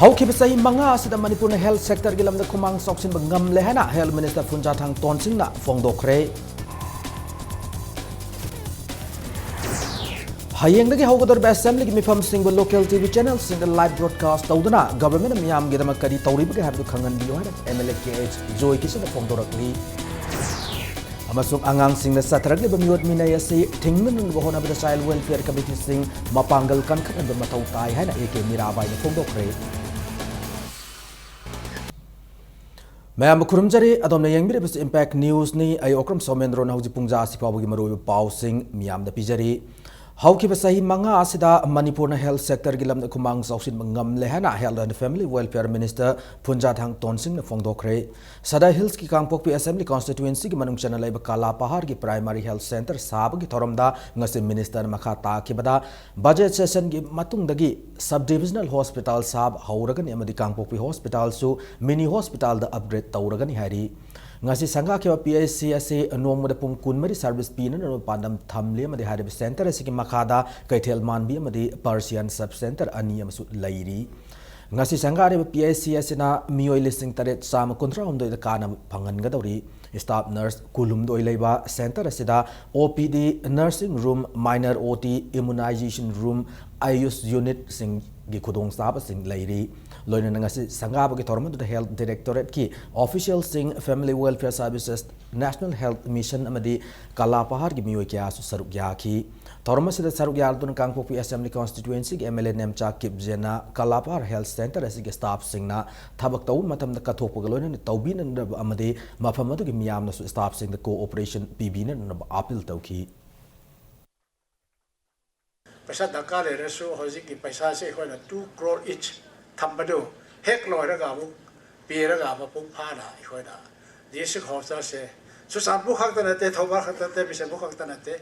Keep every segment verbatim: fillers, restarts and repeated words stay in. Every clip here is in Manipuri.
ꯍꯧꯈꯤꯕ ꯆꯍꯤ ꯃꯉꯥ ꯑꯁꯤꯗ ꯃꯅꯤꯄꯨꯔꯅ health sectorꯒꯤ ꯂꯝꯗ ꯈꯨꯃꯥꯡ ꯆꯥꯎꯁꯤꯟꯕ ꯉꯝꯂꯦ ꯍꯥꯏꯅ Health Minister ꯐꯨꯟꯖꯥꯊꯥꯡ ꯇꯣꯟꯁꯤꯡꯅ ꯐꯣꯡꯗꯣꯛꯈ꯭ꯔꯦ꯫ ꯍꯌꯦꯡꯗꯒꯤ ꯍꯧꯒꯗꯧꯔꯤꯕ Assemblyꯒꯤ ꯃꯤꯐꯝꯁꯤꯡꯕꯨ local TV channelꯁꯤꯡꯗ live broadcast ꯇꯧꯗꯨꯅ governmentꯅ ꯃꯤꯌꯥꯝꯒꯤꯗꯃꯛ ꯀꯔꯤ ꯇꯧꯔꯤꯕꯒꯦ ꯍꯥꯏꯕꯗꯨ ꯈꯪꯍꯟꯕꯤꯌꯨ ꯍꯥꯏꯅ MLA ꯀꯦ ꯑꯩꯆ ꯖꯣꯏꯀꯤꯁꯟꯅ ꯐꯣꯡꯗꯣꯔꯛꯂꯤ꯫ ꯑꯃꯁꯨꯡ ꯑꯉꯥꯡꯁꯤꯡꯗ ꯆꯠꯊꯔꯛꯂꯤꯕ ꯃꯤꯑꯣꯠ ꯃꯤꯅꯩ ꯑꯁꯤ ꯊꯤꯡꯅꯅꯕ ꯍꯣꯠꯅꯕꯗ Child Welfare Committeeꯁꯤꯡ ꯃꯄꯥꯡꯒꯜ ꯀꯟꯈꯠꯍꯟꯕ ꯃꯊꯧ ꯇꯥꯏ ꯍꯥꯏꯅ ꯑꯦ ꯀꯦ ꯃꯤꯔꯥꯕꯥꯏꯅ ꯐꯣꯡꯗꯣꯛꯈ꯭ꯔꯦ꯫ ꯃꯌꯥꯝꯕꯨ ꯈꯨꯔꯨꯝꯖꯔꯤ꯫ ꯑꯗꯣꯝꯅ ꯌꯦꯡꯕꯤꯔꯤꯕꯁꯤ Impact Newsꯅꯤ꯫ ꯑꯩ ꯑꯣꯀ꯭ꯔꯝ ꯁꯣꯃꯦꯟꯗ꯭ꯔꯣꯅ ꯍꯧꯖꯤꯛ ꯄꯨꯡꯖꯥ ꯑꯁꯤ ꯐꯥꯎꯕꯒꯤ ꯃꯔꯨꯑꯣꯏꯕ ꯄꯥꯎꯁꯤꯡ ꯃꯤꯌꯥꯝꯗ ꯄꯤꯖꯔꯤ꯫ ꯍꯧꯈꯤꯕ ꯆꯍꯤ ꯃꯉꯥ ꯑꯁꯤꯗ ꯃꯅꯤꯄꯨꯔꯅ health sectorꯒꯤ ꯂꯝꯗ ꯈꯨꯃꯥꯡ ꯆꯥꯎꯁꯤꯟꯕ ꯉꯝꯂꯦ ꯍꯥꯏꯅ Health and Family Welfare Minister ꯐꯨꯟꯖꯥꯊꯥꯡ ꯇꯣꯟꯁꯤꯡꯅ ꯐꯣꯡꯗꯣꯛꯈ꯭ꯔꯦ꯫ ꯁꯗꯥ ꯍꯤꯜꯁꯀꯤ ꯀꯥꯡꯄꯣꯛꯄꯤ Assembly Constituencyꯒꯤ ꯃꯅꯨꯡ ꯆꯟꯅ ꯂꯩꯕ ꯀꯥꯂꯥꯄꯍꯥꯔꯒꯤ Primary Health Centre ꯁꯥꯕꯒꯤ ꯊꯧꯔꯝꯗ ꯉꯁꯤ Ministerꯅ ꯃꯈꯥ ꯇꯥꯈꯤꯕꯗ, budget sessionꯒꯤ ꯃꯇꯨꯡꯗꯒꯤ Sub Divisional Hospital ꯁꯥꯕ ꯍꯧꯔꯒꯅꯤ ꯑꯃꯗꯤ ꯀꯥꯡꯄꯣꯛꯄꯤ Hospitalꯁꯨ Mini Hospitalꯗ upgrade ꯇꯧꯔꯒꯅꯤ ꯍꯥꯏꯔꯤ꯫ ꯉꯁꯤ ꯁꯪꯒꯥꯈꯤꯕ P H C ꯑꯁꯤ ꯅꯣꯡꯃꯗ ꯄꯨꯡ ꯀꯨꯟꯃꯔꯤ service ꯄꯤꯅꯅꯕ ꯄꯥꯟꯗꯝ ꯊꯝꯂꯤ ꯑꯃꯗꯤ ꯍꯥꯏꯔꯤꯕ centre ꯑꯁꯤꯒꯤ ꯃꯈꯥꯗ ꯀꯩꯊꯦꯜ ꯃꯥꯟꯕꯤ ꯑꯃꯗꯤ Persian Sub Centre ꯑꯅꯤ ꯑꯃꯁꯨ ꯂꯩꯔꯤ꯫ ꯉꯁꯤ ꯁꯪꯒꯥꯔꯤꯕ P H C ꯑꯁꯤꯅ ꯃꯤꯑꯣꯏ ꯂꯤꯁꯤꯡ ꯇꯔꯦꯠ ꯆꯥꯝꯃ ꯀꯨꯟꯊ꯭ꯔꯥ ꯍꯨꯝꯗꯣꯏꯗ ꯀꯥꯟꯅꯕ ꯐꯪꯍꯟꯒꯗꯧꯔꯤ꯫ Staff nurse ꯀꯨꯟꯍꯨꯝꯗꯣꯏ ꯂꯩꯕ centre ꯑꯁꯤꯗ O P D, nursing room, minor O T, immunization room, AYUSH unitꯁꯤꯡꯒꯤ ꯈꯨꯗꯣꯡꯆꯥꯕꯁꯤꯡ ꯂꯩꯔꯤ꯫ ꯂꯣꯏꯅꯅ ꯉꯁꯤ ꯁꯪꯒꯥꯕꯒꯤ ꯊꯧꯔꯝ ꯑꯗꯨꯗ Health Directorateꯀꯤ officialꯁꯤꯡ, Family Welfare Services, National Health Mission ꯑꯃꯗꯤ ꯀꯥꯂꯥꯄꯍꯥꯔꯒꯤ ꯃꯤꯑꯣꯏ ꯀꯌꯥꯁꯨ ꯁꯔꯨꯛ ꯌꯥꯈꯤ꯫ ꯊꯧꯔꯝ ꯑꯁꯤꯗ ꯁꯔꯨꯛ ꯌꯥꯗꯨꯅ ꯀꯥꯡꯄꯣꯛꯄꯤ Assembly Constituencyꯒꯤ MLA Nemcha ꯀꯤꯞꯖꯦꯅ ꯀꯥꯂꯥꯄꯍꯥꯔ Health Centre ꯑꯁꯤꯒꯤ staffꯁꯤꯡꯅ ꯊꯕꯛ ꯇꯧꯕ ꯃꯇꯝꯗ ꯀꯠꯊꯣꯛꯄꯒ ꯂꯣꯏꯅꯅ ꯇꯧꯕꯤꯅꯅꯕ ꯑꯃꯗꯤ ꯃꯐꯝ ꯑꯗꯨꯒꯤ ꯃꯤꯌꯥꯝꯅꯁꯨ staffꯁꯤꯡꯗ cooperation ꯄꯤꯕꯤꯅꯅꯕ appeal ꯇꯧꯈꯤ꯫ ꯄꯩꯁꯥ ꯗꯔꯀꯥꯔ ꯂꯩꯔꯁꯨ ꯍꯧꯖꯤꯛꯀꯤ ꯄꯩꯁꯥꯁꯦ ꯑꯩꯈꯣꯏꯅ two crore each ꯊꯝꯕꯗꯨ ꯍꯦꯛ ꯂꯣꯏꯔꯒ ꯑꯃꯨꯛ ꯄꯤꯔꯒ ꯃꯄꯨꯡ ꯐꯥꯅ ꯑꯩꯈꯣꯏꯅ district hospitalꯁꯦ ꯆꯨꯔꯆꯥꯟꯄꯨꯔ ꯈꯛꯇ ꯅꯠꯇꯦ, ꯊꯧꯕꯥꯜ ꯈꯛꯇ ꯅꯠꯇꯦ, ꯕꯤꯁꯦꯝꯄꯨꯔ ꯈꯛꯇ ꯅꯠꯇꯦ,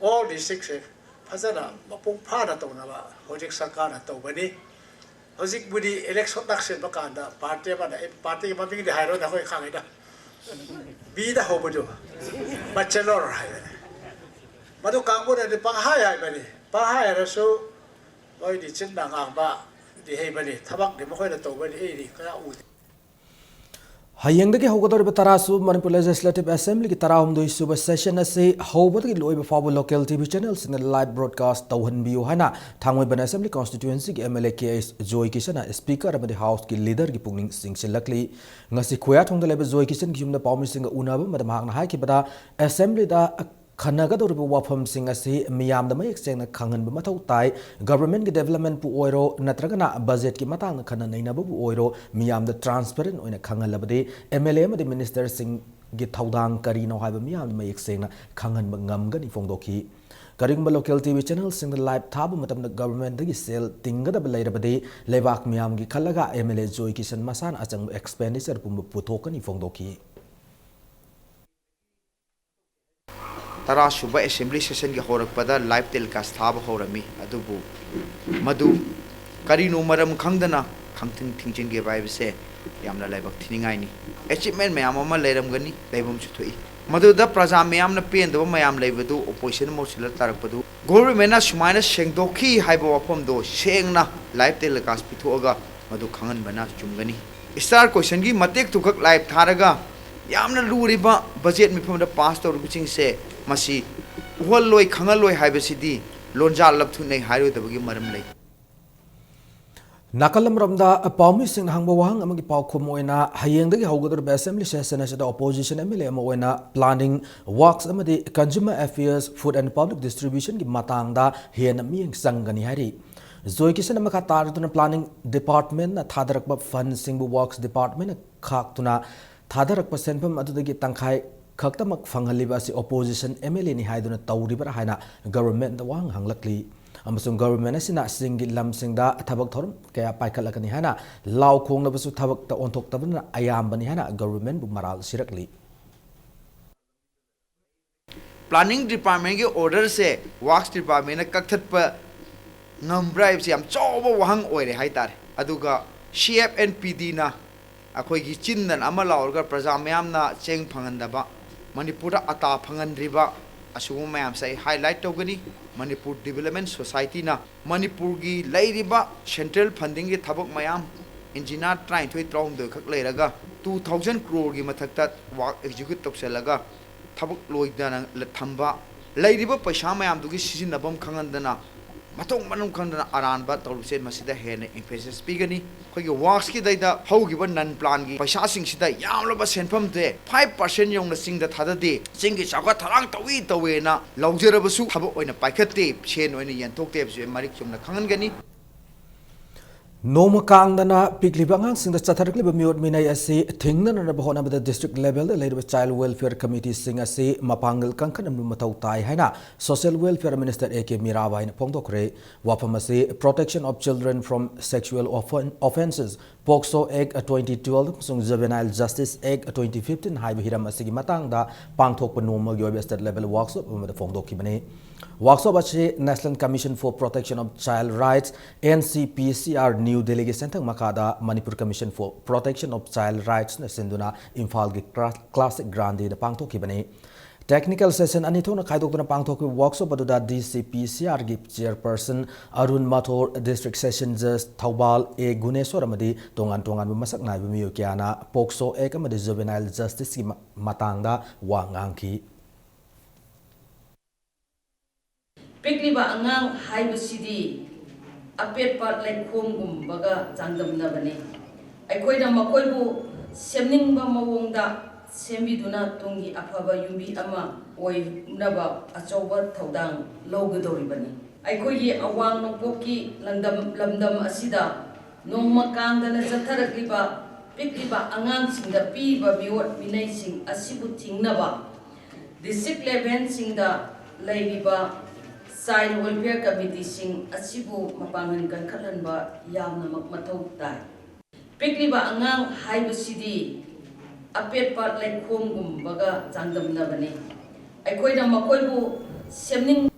all districtꯁꯦ ꯐꯖꯅ ꯃꯄꯨꯡ ꯐꯥꯅ ꯇꯧꯅꯕ ꯍꯧꯖꯤꯛ ꯁꯔꯀꯥꯔꯅ ꯇꯧꯒꯅꯤ꯫ ꯍꯧꯖꯤꯛꯄꯨꯗꯤ election ꯅꯛꯁꯤꯟꯕ ꯀꯥꯟꯗ party ꯑꯃꯅ, ꯑꯩ partyꯒꯤ ꯃꯃꯤꯡꯗꯤ ꯍꯥꯏꯔꯣꯏꯗ, ꯑꯩꯈꯣꯏ ꯈꯪꯉꯤꯗ, Bꯗ ꯍꯧꯕꯗꯨ, bachelor ꯍꯥꯏꯕꯅꯤ꯫ ꯃꯗꯨ ꯀꯥꯡꯕꯨꯅꯗꯤ ꯄꯪꯍꯥꯏ ꯍꯥꯏꯕꯅꯤ꯫ ꯄꯪꯍꯥꯏ ꯍꯥꯏꯔꯁꯨ ꯃꯣꯏꯗꯤ ꯆꯤꯟꯅ ꯉꯥꯡꯕ, ꯍꯩꯕꯅꯤ, ꯊꯕꯛꯇꯤ ꯃꯈꯣꯏꯅ ꯇꯧꯕꯅꯤ, ꯑꯩꯗꯤ ꯀꯌꯥ ꯎꯗꯦ꯫ ꯍꯌꯦꯡꯗꯒꯤ ꯍꯧꯒꯗꯧꯔꯤꯕ ꯇꯔꯥꯁꯨꯕ ꯃꯅꯤꯄꯨꯔ ꯂꯦꯖꯤꯁꯂꯦꯇꯤꯚ ꯑꯦꯁꯦꯝꯕ꯭ꯂꯤꯒꯤ ꯇꯔꯥꯍꯨꯝꯗꯣꯏ ꯁꯨꯕ ꯁꯦꯁꯟ ꯑꯁꯤ ꯍꯧꯕꯗꯒꯤ ꯂꯣꯏꯕ ꯐꯥꯎꯕ ꯂꯣꯀꯦꯜ ꯇꯤ ꯚꯤ ꯆꯦꯅꯦꯜꯁꯤꯡꯅ ꯂꯥꯏꯚ ꯕ꯭ꯔꯣꯗꯀꯥꯁ ꯇꯧꯍꯟꯕꯤꯌꯨ ꯍꯥꯏꯅ ꯊꯥꯡꯃꯩꯕꯟ ꯑꯦꯁꯦꯝꯕ꯭ꯂꯤ ꯀꯣꯟꯁꯇꯤꯇ꯭ꯌꯨꯑꯦꯟꯁꯤꯒꯤ M L A K H Joy ꯀꯤꯁꯟꯅ ꯁ꯭ꯄꯤꯀꯔ ꯑꯃꯗꯤ ꯍꯥꯎꯁꯀꯤ ꯂꯤꯗꯔꯒꯤ ꯄꯨꯛꯅꯤꯡ ꯆꯤꯡꯁꯤꯜꯂꯛꯂꯤ꯫ ꯉꯁꯤ ꯈꯨꯌꯥꯊꯣꯡꯗ ꯂꯩꯕ ꯖꯣꯏ ꯀꯤꯁꯟꯒꯤ ꯌꯨꯝꯗ ꯄꯥꯎꯃꯤꯁꯤꯡꯒ ꯎꯅꯕ ꯃꯇꯝꯗ ꯃꯍꯥꯛꯅ ꯍꯥꯏꯈꯤꯕꯗ, ꯑꯦꯁꯦꯝꯕ꯭ꯂꯤꯗ ꯈꯟꯅꯒꯗꯧꯔꯤꯕ ꯋꯥꯐꯝꯁꯤꯡ ꯑꯁꯤ ꯃꯤꯌꯥꯝꯗ ꯃꯌꯦꯛ ꯁꯦꯡꯅ ꯈꯪꯍꯟꯕ ꯃꯊꯧ ꯇꯥꯏ꯫ ꯒꯚꯔꯟꯃꯦꯟꯠꯀꯤ ꯗꯤꯕꯦꯂꯞꯃꯦꯟꯠꯄꯨ ꯑꯣꯏꯔꯣ, ꯅꯠꯇ꯭ꯔꯒꯅ ꯕꯖꯦꯠꯀꯤ ꯃꯇꯥꯡꯗ ꯈꯟꯅ ꯅꯩꯅꯕꯕꯨ ꯑꯣꯏꯔꯣ, ꯃꯤꯌꯥꯝꯗ ꯇ꯭ꯔꯥꯟꯁꯄꯦꯔꯦꯟꯠ ꯑꯣꯏꯅ ꯈꯪꯍꯜꯂꯕꯗꯤ ꯑꯦꯝ ꯑꯦꯜ ꯑꯦ ꯑꯃꯗꯤ ꯃꯤꯅꯤꯁꯇꯔꯁꯤꯡꯒꯤ ꯊꯧꯗꯥꯡ ꯀꯔꯤꯅꯣ ꯍꯥꯏꯕ ꯃꯤꯌꯥꯝꯗ ꯃꯌꯦꯛ ꯁꯦꯡꯅ ꯈꯪꯍꯟꯕ ꯉꯝꯒꯅꯤ ꯐꯣꯡꯗꯣꯛꯈꯤ꯫ ꯀꯔꯤꯒꯨꯝꯕ ꯂꯣꯀꯦꯜ ꯇꯤ ꯚꯤ ꯆꯦꯅꯦꯜꯁꯤꯡꯗ ꯂꯥꯏꯚ ꯊꯥꯕ ꯃꯇꯝꯗ ꯒꯚꯔꯟꯃꯦꯟꯠꯇꯒꯤ ꯁꯦꯜ ꯇꯤꯡꯒꯗꯕ ꯂꯩꯔꯕꯗꯤ ꯂꯩꯕꯥꯛ ꯃꯤꯌꯥꯝꯒꯤ ꯈꯜꯂꯒ ꯑꯦꯝ ꯑꯦꯜ ꯑꯦ ꯖꯣꯏ ꯀꯤꯁꯟ ꯃꯁꯥꯅ ꯑꯆꯪꯕ ꯑꯦꯛꯁꯄꯦꯟꯗꯤꯆꯔ ꯄꯨꯝꯕ ꯄꯨꯊꯣꯛꯀꯅꯤ ꯐꯣꯡꯗꯣꯛꯈꯤ꯫ ꯇꯔꯥꯁꯨꯕ ꯑꯦꯁꯦꯝꯕ꯭ꯂꯤ ꯁꯦꯁꯟꯒꯤ ꯍꯧꯔꯛꯄꯗ ꯂꯥꯏꯚ ꯇꯦꯂꯤꯀꯥꯁ ꯊꯥꯕ ꯍꯧꯔꯝꯃꯤ, ꯑꯗꯨꯕꯨ ꯃꯗꯨ ꯀꯔꯤꯅꯣ ꯃꯔꯝ ꯈꯪꯗꯅ ꯈꯪꯊꯤꯡ ꯊꯤꯡꯖꯤꯟꯈꯤꯕ ꯍꯥꯏꯕꯁꯦ ꯌꯥꯝꯅ ꯂꯥꯏꯕꯛ ꯊꯤꯅꯤꯡꯉꯥꯏꯅꯤ꯫ ꯑꯦꯆꯤꯞꯃꯦꯟ ꯃꯌꯥꯝ ꯑꯃ ꯂꯩꯔꯝꯒꯅꯤ, ꯂꯩꯐꯝꯁꯨ ꯊꯣꯛꯏ꯫ ꯃꯗꯨꯗ ꯄ꯭ꯔꯖꯥ ꯃꯤꯌꯥꯝꯅ ꯄꯦꯟꯗꯕ ꯃꯌꯥꯝ ꯂꯩꯕꯗꯨ ꯑꯣꯄꯣꯖꯤꯁꯟ ꯃꯣꯠꯁꯤꯜꯂ ꯇꯥꯔꯛꯄꯗꯨ ꯒꯣꯚꯔꯟꯃꯦꯟꯠꯅ ꯁꯨꯃꯥꯏꯅ ꯁꯦꯡꯗꯣꯛꯈꯤ ꯍꯥꯏꯕ ꯋꯥꯐꯝꯗꯣ ꯁꯦꯡꯅ ꯂꯥꯏꯚ ꯇꯦꯂꯤꯀꯥꯁ ꯄꯤꯊꯣꯛꯑꯒ ꯃꯗꯨ ꯈꯪꯍꯟꯕꯅ ꯆꯨꯝꯒꯅꯤ꯫ ꯁ꯭ꯇꯥꯔ ꯀꯣꯏꯁꯟꯒꯤ ꯃꯇꯦꯛꯇꯨꯈꯛ ꯂꯥꯏꯚ ꯊꯥꯔꯒ ꯌꯥꯝꯅ ꯂꯨꯔꯤꯕ ꯕꯖꯦꯠ ꯃꯤꯐꯝꯗ ꯄꯥꯁ ꯇꯧꯔꯤꯕꯁꯤꯡꯁꯦ ꯃꯁꯤ ꯎꯍꯜꯂꯣꯏ ꯈꯪꯍꯜꯂꯣꯏ ꯍꯥꯏꯕꯁꯤꯗꯤ ꯂꯣꯟꯖꯥ ꯂꯞꯊꯨꯅꯩ ꯍꯥꯏꯔꯣꯏꯗꯕꯒꯤ ꯃꯔꯝ ꯂꯩ꯫ ꯅꯥꯀꯜ ꯑꯃꯔꯣꯝꯗ ꯄꯥꯎꯃꯤꯁꯤꯡꯅ ꯍꯪꯕ ꯋꯥꯍꯪ ꯑꯃꯒꯤ ꯄꯥꯎꯈꯨꯝ ꯑꯣꯏꯅ ꯍꯌꯦꯡꯗꯒꯤ ꯍꯧꯒꯗꯧꯔꯤꯕ ꯑꯦꯁꯦꯝꯕ꯭ꯂꯤ ꯁꯦꯁꯟ ꯑꯁꯤꯗ ꯑꯣꯄꯣꯖꯤꯁꯟ ꯑꯦꯝ ꯑꯦꯜ ꯑꯦ ꯑꯃ ꯑꯣꯏꯅ ꯄ꯭ꯂꯥꯅꯤꯡ, ꯋꯥꯔꯛꯁ ꯑꯃꯗꯤ consumer affairs, food and public ꯗꯤꯁꯇ꯭ꯔꯤꯕ꯭ꯌꯨꯁꯟꯒꯤ ꯃꯇꯥꯡꯗ ꯍꯦꯟꯅ ꯃꯤꯠꯌꯦꯡ ꯆꯪꯒꯅꯤ ꯍꯥꯏꯔꯤ꯫ ꯖꯣꯏ ꯀꯤꯁꯟꯅ ꯃꯈꯥ ꯇꯥꯔꯗꯨꯅ ꯄ꯭ꯂꯥꯅꯤꯡ ꯗꯤꯄꯥꯔꯠꯃꯦꯟꯠꯅ ꯊꯥꯗꯔꯛꯄ ꯐꯟꯁꯤꯡꯕꯨ ꯋꯥꯔꯛꯁ ꯗꯤꯄꯥꯔꯠꯃꯦꯟꯠꯅ ꯈꯥꯛꯇꯨꯅ ꯊꯥꯗꯔꯛꯄ ꯁꯦꯟꯐꯝ ꯑꯗꯨꯗꯒꯤ ꯇꯪꯈꯥꯏ ꯈꯛꯇꯃꯛ ꯐꯪꯍꯜꯂꯤꯕ ꯑꯁꯤ ꯑꯣꯄꯣꯖꯤꯁꯟ ꯑꯦꯝ ꯑꯦꯜ ꯑꯦꯅꯤ ꯍꯥꯏꯗꯨꯅ ꯇꯧꯔꯤꯕ꯭ꯔꯥ ꯍꯥꯏꯅ ꯒꯚꯔꯟꯃꯦꯟꯠꯗ ꯋꯥꯍꯪ ꯍꯪꯂꯛꯂꯤ꯫ ꯑꯃꯁꯨꯡ ꯒꯚꯔꯟꯃꯦꯟꯠ ꯑꯁꯤꯅ ꯆꯤꯡꯒꯤ ꯂꯝꯁꯤꯡꯗ ꯊꯕꯛ ꯊꯧꯔꯝ ꯀꯌꯥ ꯄꯥꯏꯈꯠꯂꯛꯀꯅꯤ ꯍꯥꯏꯅ ꯂꯥꯎ ꯈꯣꯡꯂꯕꯁꯨ ꯊꯕꯛꯇ ꯑꯣꯟꯊꯣꯛꯇꯕꯅ ꯑꯌꯥꯝꯕꯅꯤ ꯍꯥꯏꯅ ꯒꯚꯔꯟꯃꯦꯟꯠꯕꯨ ꯃꯔꯥꯜ ꯁꯤꯔꯛꯂꯤ꯫ ꯄ꯭ꯂꯥꯅꯤꯡ ꯗꯤꯄꯥꯔꯠꯃꯦꯟꯠꯀꯤ ꯑꯣꯔꯗꯔꯁꯦ ꯋꯥꯔꯛꯁ ꯗꯤꯄꯥꯔꯠꯃꯦꯟꯠꯅ ꯀꯛꯊꯠꯄ ꯉꯝꯕ꯭ꯔꯥ ꯍꯥꯏꯕꯁꯤ ꯌꯥꯝ ꯆꯥꯎꯕ ꯋꯥꯍꯪ ꯑꯣꯏꯔꯦ ꯍꯥꯏꯇꯥꯔꯦ꯫ ꯑꯗꯨꯒ ꯁꯤ ꯑꯦꯐ ꯑꯦꯟ ꯄꯤ ꯗꯤꯅ ꯑꯩꯈꯣꯏꯒꯤ ꯆꯤꯟꯗꯟ ꯑꯃ ꯂꯥꯎꯔꯒ ꯄ꯭ꯔꯖꯥ ꯃꯌꯥꯝꯅ ꯆꯦꯡ ꯐꯪꯍꯟꯗꯕ, ꯃꯅꯤꯄꯨꯔꯗ ꯑꯇꯥ ꯐꯪꯍꯟꯗ꯭ꯔꯤꯕ, ꯑꯁꯤꯒꯨꯝꯕ ꯃꯌꯥꯝꯁꯦ ꯑꯩ highlight ꯇꯧꯒꯅꯤ꯫ ꯃꯅꯤꯄꯨꯔ ꯗꯤꯕꯦꯂꯞꯃꯦꯟ ꯁꯣꯁꯥꯏꯇꯤꯅ ꯃꯅꯤꯄꯨꯔꯒꯤ ꯂꯩꯔꯤꯕ central fundingꯒꯤ ꯊꯕꯛ ꯃꯌꯥꯝ, ꯏꯟꯖꯤꯅꯤꯌꯥꯔ ꯇꯔꯥꯅꯤꯊꯣꯏ ꯇꯔꯥꯍꯨꯝꯗꯣꯏ ꯈꯛ ꯂꯩꯔꯒ two thousand crore ꯒꯤ ꯃꯊꯛꯇ work execute ꯇꯧꯁꯤꯜꯂꯒ ꯊꯕꯛ ꯂꯣꯏꯗꯅ ꯊꯝꯕ, ꯂꯩꯔꯤꯕ ꯄꯩꯁꯥ ꯃꯌꯥꯝꯗꯨꯒꯤ ꯁꯤꯖꯤꯟꯅꯐꯝ ꯈꯪꯍꯟꯗꯅ, ꯃꯊꯣꯡ ꯃꯔꯝ ꯈꯪꯗꯅ ꯑꯔꯥꯟꯕ ꯇꯧꯔꯤꯕꯁꯦ, ꯃꯁꯤꯗ ꯍꯦꯟꯅ emphasis ꯄꯤꯒꯅꯤ꯫ ꯑꯩꯈꯣꯏꯒꯤ worksꯀꯤꯗꯩꯗ ꯍꯧꯈꯤꯕ non planꯒꯤ ꯄꯩꯁꯥꯁꯤꯡꯁꯤꯗ ꯌꯥꯝꯂꯕ ꯁꯦꯟꯐꯝꯁꯦ five percent ꯌꯧꯅ ꯆꯤꯡꯗ ꯊꯥꯗꯗꯦ, ꯆꯤꯡꯒꯤ ꯆꯥꯎꯈꯠ ꯊꯧꯔꯥꯡ ꯇꯧꯏ ꯇꯧꯏꯅ ꯂꯧꯖꯔꯕꯁꯨ ꯊꯕꯛ ꯑꯣꯏꯅ ꯄꯥꯏꯈꯠꯇꯦ, ꯁꯦꯟ ꯑꯣꯏꯅ ꯌꯦꯟꯊꯣꯛꯇꯦ ꯍꯥꯏꯕꯁꯦ ꯃꯔꯤꯛ ꯆꯨꯝꯅ ꯈꯪꯍꯟꯒꯅꯤ꯫ ꯅꯣꯡꯃ ꯀꯥꯡꯗꯅ ꯄꯤꯛꯂꯤꯕ ꯑꯉꯥꯡꯁꯤꯡꯗ ꯆꯠꯊꯔꯛꯂꯤꯕ ꯃꯤꯑꯣꯠ ꯃꯤꯅꯩ ꯑꯁꯤ ꯊꯤꯡꯅꯅꯕ ꯍꯣꯠꯅꯕꯗ district levelꯗ ꯂꯩꯔꯤꯕ child welfare committeeꯁꯤꯡ ꯑꯁꯤ ꯃꯄꯥꯡꯒꯜ ꯀꯟꯈꯠꯍꯟꯕ ꯃꯊꯧ ꯇꯥꯏ ꯍꯥꯏꯅ Social Welfare Minister A K ꯃꯤꯔꯥꯕꯥꯏꯅ ꯐꯣꯡꯗꯣꯛꯈ꯭ꯔꯦ꯫ ꯋꯥꯐꯝ ꯑꯁꯤ Protection of Children from Sexual Offen- Offences, POCSO Act twenty twelve ꯑꯃꯁꯨꯡ Juvenile Justice Act twenty fifteen ꯍꯥꯏꯕ ꯍꯤꯔꯝ ꯑꯁꯤꯒꯤ ꯃꯇꯥꯡꯗ ꯄꯥꯡꯊꯣꯛꯄ ꯅꯣꯡꯃꯒꯤ ꯑꯣꯏꯕ state level workshop ꯑꯃꯗ ꯐꯣꯡꯗꯣꯛꯈꯤꯕꯅꯤ꯫ Workshop ꯑꯁꯤ National Commission for Protection of Child Rights, N C P C R, New Delhiꯒꯤ ꯁꯦꯟꯊꯪ ꯃꯈꯥꯗ Manipur Commission for Protection of Child Rightsꯅ ꯁꯤꯟꯗꯨꯅ ꯏꯝꯐꯥꯜꯒꯤ ꯀ꯭ꯂꯥ- Classic Grandeꯗ ꯄꯥꯡꯊꯣꯛꯈꯤꯕꯅꯤ꯫ Technical session ꯑꯅꯤ ꯊꯣꯛꯅ ꯈꯥꯏꯗꯣꯛꯇꯨꯅ ꯄꯥꯡꯊꯣꯛꯈꯤꯕ workshop ꯑꯗꯨꯗ D C P C Rꯒꯤ chairperson Arun ꯃꯊꯣꯔ, District Session Judge Thoubal ꯑꯦ ꯒꯨꯅꯦꯁꯣꯔ ꯑꯃꯗꯤ ꯇꯣꯉꯥꯟ ꯇꯣꯉꯥꯟꯕ ꯃꯁꯛ ꯅꯥꯏꯕ ꯃꯤꯑꯣꯏ ꯀꯌꯥꯅ POCSO Act ꯑꯃꯗꯤ Juvenile Justiceꯀꯤ ꯃ- ꯃꯇꯥꯡꯗ ꯋꯥ ꯉꯥꯡꯈꯤ꯫ ꯄꯤꯛꯂꯤꯕ ꯑꯉꯥꯡ ꯍꯥꯏꯕꯁꯤꯗꯤ ꯑꯄꯦꯠꯄ ꯂꯩꯈꯣꯝꯒꯨꯝꯕꯒ ꯆꯥꯡꯗꯝꯅꯕꯅꯤ꯫ ꯑꯩꯈꯣꯏꯅ ꯃꯈꯣꯏꯕꯨ ꯁꯦꯝꯅꯤꯡꯕ ꯃꯑꯣꯡꯗ ꯁꯦꯝꯕꯤꯗꯨꯅ ꯇꯨꯡꯒꯤ ꯑꯐꯕ ꯌꯨꯝꯕꯤ ꯑꯃ ꯑꯣꯏꯅꯕ ꯑꯆꯧꯕ ꯊꯧꯗꯥꯡ ꯂꯧꯒꯗꯧꯔꯤꯕꯅꯤ꯫ ꯑꯩꯈꯣꯏꯒꯤ ꯑꯋꯥꯡ ꯅꯣꯡꯄꯣꯛꯀꯤ ꯂꯝꯗꯝ, ꯂꯝꯗꯝ ꯑꯁꯤꯗ ꯅꯣꯡꯃ ꯀꯥꯡꯗꯅ ꯆꯠꯊꯔꯛꯂꯤꯕ ꯄꯤꯛꯂꯤꯕ ꯑꯉꯥꯡꯁꯤꯡꯗ ꯄꯤꯔꯤꯕ ꯃꯤꯑꯣꯠ ꯃꯤꯅꯩꯁꯤꯡ ꯑꯁꯤꯕꯨ ꯊꯤꯡꯅꯕ district levelꯁꯤꯡꯗ ꯂꯩꯔꯤꯕ child welfare committeeꯁꯤꯡ ꯑꯁꯤꯕꯨ ꯃꯄꯥꯡꯒꯜ ꯀꯟꯈꯠꯍꯟꯕ ꯌꯥꯝꯅꯃꯛ ꯃꯊꯧ ꯇꯥꯏ꯫ ꯄꯤꯛꯂꯤꯕ ꯑꯉꯥꯡ ꯍꯥꯏꯕꯁꯤꯗꯤ ꯑꯄꯦꯠꯄ ꯂꯩꯈꯣꯝꯒꯨꯝꯕꯒ ꯆꯥꯡꯗꯝꯅꯕꯅꯤ꯫ ꯑꯩꯈꯣꯏꯅ ꯃꯈꯣꯏꯕꯨ ꯁꯦꯝꯅꯤꯡ-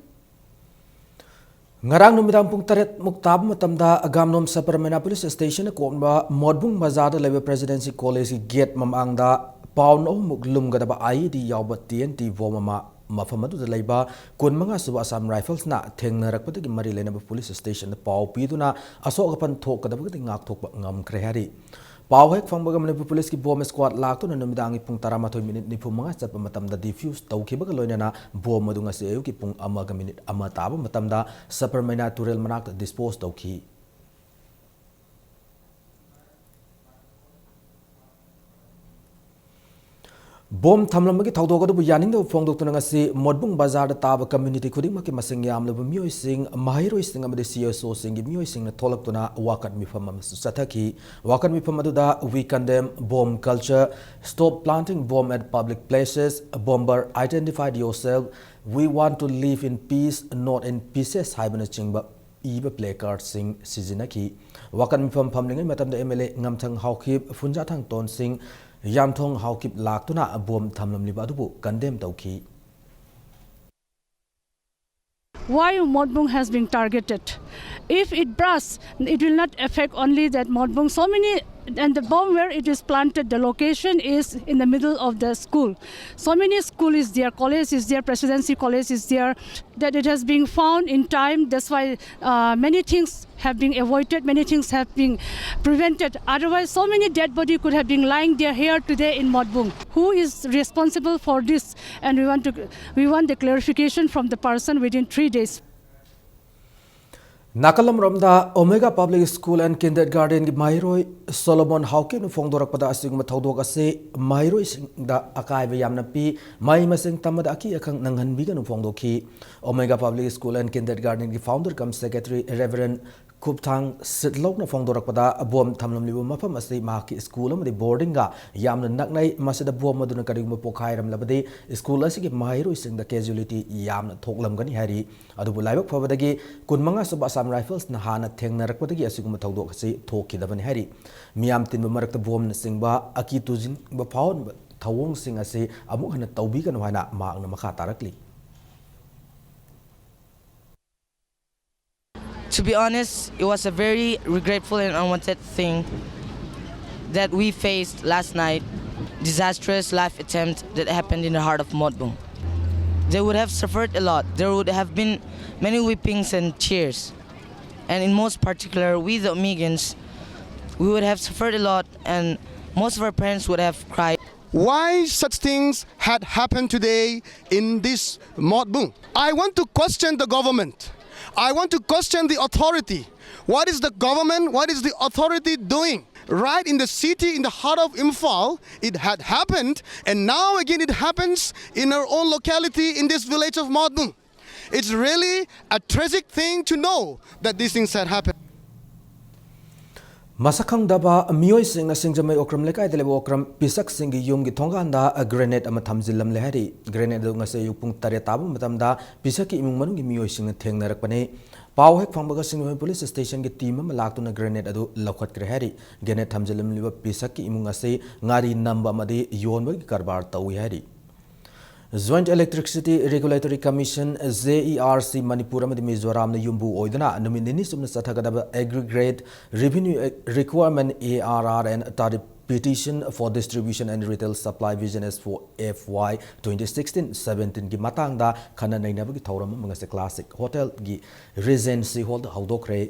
ꯉꯔꯥꯡ ꯅꯨꯃꯤꯗꯥꯡ ꯄꯨꯡ ꯇꯔꯦꯠ ꯃꯨꯛ ꯇꯥꯕ ꯃꯇꯝꯗ ꯒꯥꯝꯅꯣꯝ ꯁꯕꯔꯃꯦꯅꯥ ꯄꯨꯂꯤꯁ ꯁ꯭ꯇꯦꯁꯟꯅ ꯀꯣꯟꯕ ꯃꯣꯠꯕꯨꯡ ꯕꯖꯥꯔꯗ ꯂꯩꯕ ꯄ꯭ꯔꯦꯁꯤꯗꯦꯟꯁꯤ ꯀꯣꯂꯦꯖꯀꯤ ꯒꯦꯠ ꯃꯃꯥꯡꯗ ꯄꯥꯎꯟ ꯑꯍꯨꯝ ꯃꯨꯛ ꯂꯨꯝꯒꯗꯕ IED ꯌꯥꯎꯕ TNT bomb ꯑꯃ ꯃꯐꯝ ꯑꯗꯨꯗ ꯂꯩꯕ ꯀꯨꯟꯃꯉꯥ ꯁꯨꯕ Assam Riflesꯅ ꯊꯦꯡꯅꯔꯛꯄꯗꯒꯤ ꯃꯔꯤ ꯂꯩꯅꯕ ꯄꯨꯂꯤꯁ ꯁ꯭ꯇꯦꯁꯟꯗ ꯄꯥꯎ ꯄꯤꯗꯨꯅ ꯑꯁꯣꯛ ꯑꯄꯟ ꯊꯣꯛꯀꯗꯕꯗꯒꯤ ꯉꯥꯛꯊꯣꯛꯄ ꯉꯝꯈ꯭ꯔꯦ ꯍꯥꯏꯔꯤ꯫ ꯄꯥꯎ ꯍꯦꯛ ꯐꯪꯕꯒ ꯃꯅꯤꯄꯨꯔ ꯄꯨꯂꯤꯁꯀꯤ ꯕꯣꯝ ꯁ꯭ꯀ꯭ꯋꯥꯗ ꯂꯥꯛꯇꯨꯅ ꯅꯨꯃꯤꯗꯥꯡꯒꯤ ꯄꯨꯡ ꯇꯔꯥꯃꯥꯊꯣꯏ ꯃꯤꯅꯤꯠ ꯅꯤꯐꯨ ꯃꯉꯥ ꯆꯠꯄ ꯃꯇꯝꯗ ꯗꯤꯐ꯭ꯌꯨꯁ ꯇꯧꯈꯤꯕꯒ ꯂꯣꯏꯅꯅ ꯕꯣꯝ ꯑꯗꯨ ꯉꯁꯤ ꯑꯌꯨꯛꯀꯤ ꯄꯨꯡ ꯑꯃꯒ ꯃꯤꯅꯤꯠ ꯑꯃ ꯇꯥꯕ ꯃꯇꯝꯗ ꯁꯕꯔꯃꯩꯅꯥ ꯇꯨꯔꯦꯜ ꯃꯅꯥꯛꯇ ꯗꯤꯁꯄꯣꯖ ꯇꯧꯈꯤ꯫ ꯕꯣꯝ ꯊꯝꯂꯝꯕꯒꯤ ꯊꯧꯗꯣꯛ ꯑꯗꯨꯕꯨ ꯌꯥꯅꯤꯡꯗꯕ ꯐꯣꯡꯗꯣꯛꯇꯨꯅ ꯉꯁꯤ ꯃꯣꯠꯕꯨꯡ ꯕꯖꯥꯔꯗ ꯇꯥꯕ ꯀꯝꯃ꯭ꯌꯨꯅꯤꯇꯤ ꯈꯨꯗꯤꯡꯃꯛꯀꯤ ꯃꯁꯤꯡ ꯌꯥꯝꯂꯕ ꯃꯤꯑꯣꯏꯁꯤꯡ, ꯃꯍꯩꯔꯣꯏꯁꯤꯡ ꯑꯃꯗꯤ ꯁꯤ ꯑꯦꯁ ꯑꯣꯁꯤꯡꯒꯤ ꯃꯤꯑꯣꯏꯁꯤꯡꯅ ꯊꯣꯛꯂꯛꯇꯨꯅ ꯋꯥꯀꯠ ꯃꯤꯐꯝ ꯑꯃꯁꯨ ꯆꯠꯊꯈꯤ꯫ ꯋꯥꯀꯠ ꯃꯤꯐꯝ ꯑꯗꯨꯗ "We condemn bomb culture, stop planting bomb at public places, Bomber identified yourself, We want to live in peace, not in pieces" ꯍꯥꯏꯕꯅꯆꯤꯡꯕ ꯏꯕ ꯄ꯭ꯂꯦ ꯀꯥꯔꯗꯁꯤꯡ ꯁꯤꯖꯤꯟꯅꯈꯤ꯫ ꯋꯥꯀꯠ ꯃꯤꯐꯝ ꯐꯝꯂꯤꯉꯩ ꯃꯇꯝꯗ ꯑꯦꯝ ꯑꯦꯜ ꯑꯦ ꯉꯝꯊꯪ ꯍꯥꯎꯈꯤꯞ, ꯐꯨꯟꯖꯥꯊꯪ ꯇꯣꯟꯁꯤꯡ, ꯌꯥꯝꯊꯣꯡ ꯍꯥꯎꯈꯤꯞ ꯂꯥꯛꯇꯨꯅ ꯕꯣꯝ ꯊꯝꯂꯝꯂꯤꯕ ꯑꯗꯨꯕꯨ ꯀꯟꯗꯦꯝ ꯇꯧꯈꯤ꯫ Why Motbung has been targeted? If it bursts, it will not affect only that Motbung. So many, and the bomb where it is planted, the location is in the middle of the school. So many school is there, college is there, Presidency College is there. That it has been found in time. That's why uh, many things have been avoided, many things have been prevented. Otherwise, so many dead body could have been lying there here today in Motbung. Who is responsible for this? And we want to, we want the clarification from the person within three days. ꯅꯥꯀꯜ ꯑꯃꯔꯣꯝꯗ Omega Public School and Kindergartenꯒꯤ ꯃꯍꯩꯔꯣꯏ ꯁꯣꯂꯣꯃꯣꯟ ꯍꯥꯎꯀꯤꯞꯅ ꯐꯣꯡꯗꯣꯔꯛꯄꯗ ꯑꯁꯤꯒꯨꯝꯕ ꯊꯧꯗꯣꯛ ꯑꯁꯤ ꯃꯍꯩꯔꯣꯏꯁꯤꯡꯗ ꯑꯀꯥꯏꯕ ꯌꯥꯝꯅ ꯄꯤ, ꯃꯍꯩ ꯃꯁꯤꯡ ꯇꯝꯕꯗ ꯑꯀꯤ ꯑꯈꯪ ꯅꯪꯍꯟꯕꯤꯒꯅꯨ ꯐꯣꯡꯗꯣꯛꯈꯤ꯫ Omega Public School and Kindergartenꯒꯤ founder cum secretary Reverend ꯈꯨꯞꯊꯥꯡ ꯁꯤꯠꯂꯧꯅ ꯐꯣꯡꯗꯣꯔꯛꯄꯗ, ꯕꯣꯝ ꯊꯝꯂꯝꯂꯤꯕ ꯃꯐꯝ ꯑꯁꯤ ꯃꯍꯥꯛꯀꯤ ꯁ꯭ꯀꯨꯜ ꯑꯃꯗꯤ ꯕꯣꯔꯗꯤꯡꯒ ꯌꯥꯝꯅ ꯅꯛꯅꯩ꯫ ꯃꯁꯤꯗ ꯕꯣꯝ ꯑꯗꯨꯅ ꯀꯔꯤꯒꯨꯝꯕ ꯄꯣꯈꯥꯏꯔꯝꯂꯕꯗꯤ ꯁ꯭ꯀꯨꯜ ꯑꯁꯤꯒꯤ ꯃꯍꯩꯔꯣꯏꯁꯤꯡꯗ casualty ꯌꯥꯝꯅ ꯊꯣꯛꯂꯝꯒꯅꯤ ꯍꯥꯏꯔꯤ꯫ ꯑꯗꯨꯕꯨ ꯂꯥꯏꯕꯛ ꯐꯕꯗꯒꯤ ꯀꯨꯟꯃꯉꯥ ꯁꯨꯕ Assam Riflesꯅ ꯍꯥꯟꯅ ꯊꯦꯡꯅꯔꯛꯄꯗꯒꯤ ꯑꯁꯤꯒꯨꯝꯕ ꯊꯧꯗꯣꯛ ꯑꯁꯤ ꯊꯣꯛꯈꯤꯗꯕꯅꯤ ꯍꯥꯏꯔꯤ꯫ ꯃꯤꯌꯥꯝ ꯇꯤꯟꯕ ꯃꯔꯛꯇ ꯕꯣꯝꯅꯆꯤꯡꯕ ꯑꯀꯤ ꯇꯨꯖꯤꯡꯕ ꯐꯥꯎꯍꯟꯕ ꯊꯧꯑꯣꯡꯁꯤꯡ ꯑꯁꯤ ꯑꯃꯨꯛ ꯍꯟꯅ ꯇꯧꯕꯤꯒꯅꯨ ꯍꯥꯏꯅ ꯃꯍꯥꯛꯅ ꯃꯈꯥ ꯇꯥꯔꯛꯂꯤ꯫ To be honest, it was a very regretful and unwanted thing that we faced last night, disastrous life attempt that happened in the heart of Motbung. They would have suffered a lot. There would have been many weepings and tears. And in most particular, we the Omegans, we would have suffered a lot, and most of our parents would have cried. Why such things had happened today in this Motbung? I want to question the government. I want to question the authority. What is the government, what is the authority doing? Right in the city, in the heart of Imphal, it had happened, and now again it happens in our own locality, in this village of Motbung. It's really a tragic thing to know that these things had happened. ꯃꯁꯛ ꯈꯪꯗꯕ ꯃꯤꯑꯣꯏꯁꯤꯡꯅ ꯁꯤꯡꯖꯃꯩ ꯑꯣꯀ꯭ꯔꯝ ꯂꯩꯀꯥꯏꯗ ꯂꯩꯕ ꯑꯣꯀ꯭ꯔꯝ ꯄꯤꯁꯛꯁꯤꯡꯒꯤ ꯌꯨꯝꯒꯤ ꯊꯣꯡꯒꯥꯟꯗ ꯒ꯭ꯔꯦꯅꯦꯗ ꯑꯃ ꯊꯝꯖꯤꯜꯂꯝꯂꯦ ꯍꯥꯏꯔꯤ꯫ ꯒ꯭ꯔꯦꯅꯦꯗ ꯑꯗꯨ ꯉꯁꯤ ꯑꯌꯨꯛ ꯄꯨꯡ ꯇꯔꯦꯠ ꯇꯥꯕ ꯃꯇꯝꯗ ꯄꯤꯁꯛꯀꯤ ꯏꯃꯨꯡ ꯃꯅꯨꯡꯒꯤ ꯃꯤꯑꯣꯏꯁꯤꯡꯅ ꯊꯦꯡꯅꯔꯛꯄꯅꯤ꯫ ꯄꯥꯎ ꯍꯦꯛ ꯐꯪꯕꯒ ꯁꯤꯡꯖꯃꯩ ꯄꯨꯂꯤꯁ ꯁ꯭ꯇꯦꯁꯟꯒꯤ ꯇꯤꯝ ꯑꯃ ꯂꯥꯛꯇꯨꯅ ꯒ꯭ꯔꯦꯅꯦꯗ ꯑꯗꯨ ꯂꯧꯈꯠꯈ꯭ꯔꯦ ꯍꯥꯏꯔꯤ꯫ ꯒ꯭ꯔꯦꯅꯦꯗ ꯊꯝꯖꯤꯜꯂꯝꯂꯤꯕ ꯄꯤꯁꯛꯀꯤ ꯏꯃꯨꯡ ꯑꯁꯤ ꯉꯥꯔꯤ ꯅꯝꯕ ꯑꯃꯗꯤ ꯌꯣꯟꯕꯒꯤ ꯀꯔꯕꯥꯔ ꯇꯧꯏ ꯍꯥꯏꯔꯤ꯫ Joint Electricity Regulatory Commission, JERC, Manipur ꯑꯃꯗꯤ ꯃꯤꯖꯣꯔꯥꯝꯅ ꯌꯨꯝꯕꯨ ꯑꯣꯏꯗꯨꯅ ꯅꯨꯃꯤꯠ ꯅꯤꯅꯤ ꯆꯨꯞꯅ ꯆꯠꯊꯒꯗꯕ Aggregate Revenue Requirement, ARR, and Tariff Petition for Distribution and Retail Supply Business for FY twenty sixteen seventeen ꯒꯤ ꯃꯇꯥꯡꯗ ꯈꯟꯅ ꯅꯩꯅꯕꯒꯤ ꯊꯧꯔꯝ ꯑꯃ ꯉꯁꯤ Classic Hotel ꯒꯤ Regency Hall ꯗ ꯍꯧꯗꯣꯛꯈ꯭ꯔꯦ꯫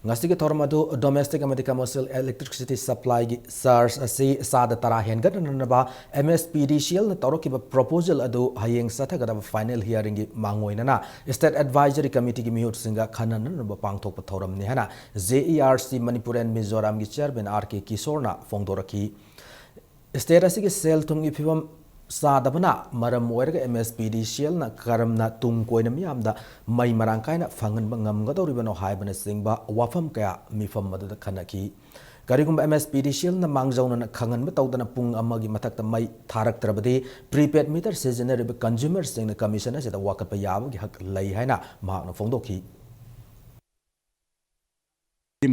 ꯉꯁꯤꯒꯤ ꯊꯧꯔꯝ ꯑꯗꯨ domestic ꯑꯃꯗꯤ commercial electricity supply ꯒꯤ charge ꯑꯁꯤ ꯆꯥꯗ ꯇꯔꯥ ꯍꯦꯟꯒꯠꯅꯅꯕ MSPDCL ꯅ ꯇꯧꯔꯛꯈꯤꯕ proposal ꯑꯗꯨ ꯍꯌꯦꯡ ꯆꯠꯊꯒꯗꯕ final hearing ꯒꯤ ꯃꯥꯡꯑꯣꯏꯅꯅ State Advisory Committee ꯒꯤ ꯃꯤꯍꯨꯠꯁꯤꯡꯒ ꯈꯟꯅꯅꯅꯕ ꯄꯥꯡꯊꯣꯛꯄ ꯊꯧꯔꯝꯅꯤ ꯍꯥꯏꯅ JERC Manipur and ꯃꯤꯖꯣꯔꯥꯝꯒꯤ chairman R K ꯀꯤꯁꯣꯔꯅ ꯐꯣꯡꯗꯣꯔꯛꯈꯤ꯫ State ꯑꯁꯤꯒꯤ ꯁꯦꯜ ꯊꯨꯝꯒꯤ ꯐꯤꯕꯝ ꯆꯥꯗꯕꯅ ꯃꯔꯝ ꯑꯣꯏꯔꯒ MSPDCL ꯅ ꯀꯔꯝꯅ ꯇꯨꯡ ꯀꯣꯏꯅ ꯃꯤꯌꯥꯝꯗ ꯃꯩ ꯃꯔꯥꯡ ꯀꯥꯏꯅ ꯐꯪꯍꯟꯕ ꯉꯝꯒꯗꯧꯔꯤꯕꯅꯣ ꯍꯥꯏꯕꯅꯆꯤꯡꯕ ꯋꯥꯐꯝ ꯀꯌꯥ ꯃꯤꯐꯝ ꯑꯗꯨꯗ ꯈꯟꯅꯈꯤ꯫ ꯀꯔꯤꯒꯨꯝꯕ MSPDCL ꯅ ꯃꯥꯡꯖꯧꯅꯅ ꯈꯪꯍꯟꯕ ꯇꯧꯗꯅ ꯄꯨꯡ ꯑꯃꯒꯤ ꯃꯊꯛꯇ ꯃꯩ ꯊꯥꯔꯛꯇ꯭ꯔꯕꯗꯤ prepaid meter ꯁꯤꯖꯤꯟꯅꯔꯤꯕ consumer ꯁꯤꯡꯅ commission ꯑꯁꯤꯗ ꯋꯥꯀꯠꯄ ꯌꯥꯕꯒꯤ ꯍꯛ ꯂꯩ ꯍꯥꯏꯅ ꯃꯍꯥꯛꯅ ꯐꯣꯡꯗꯣꯛꯈꯤ꯫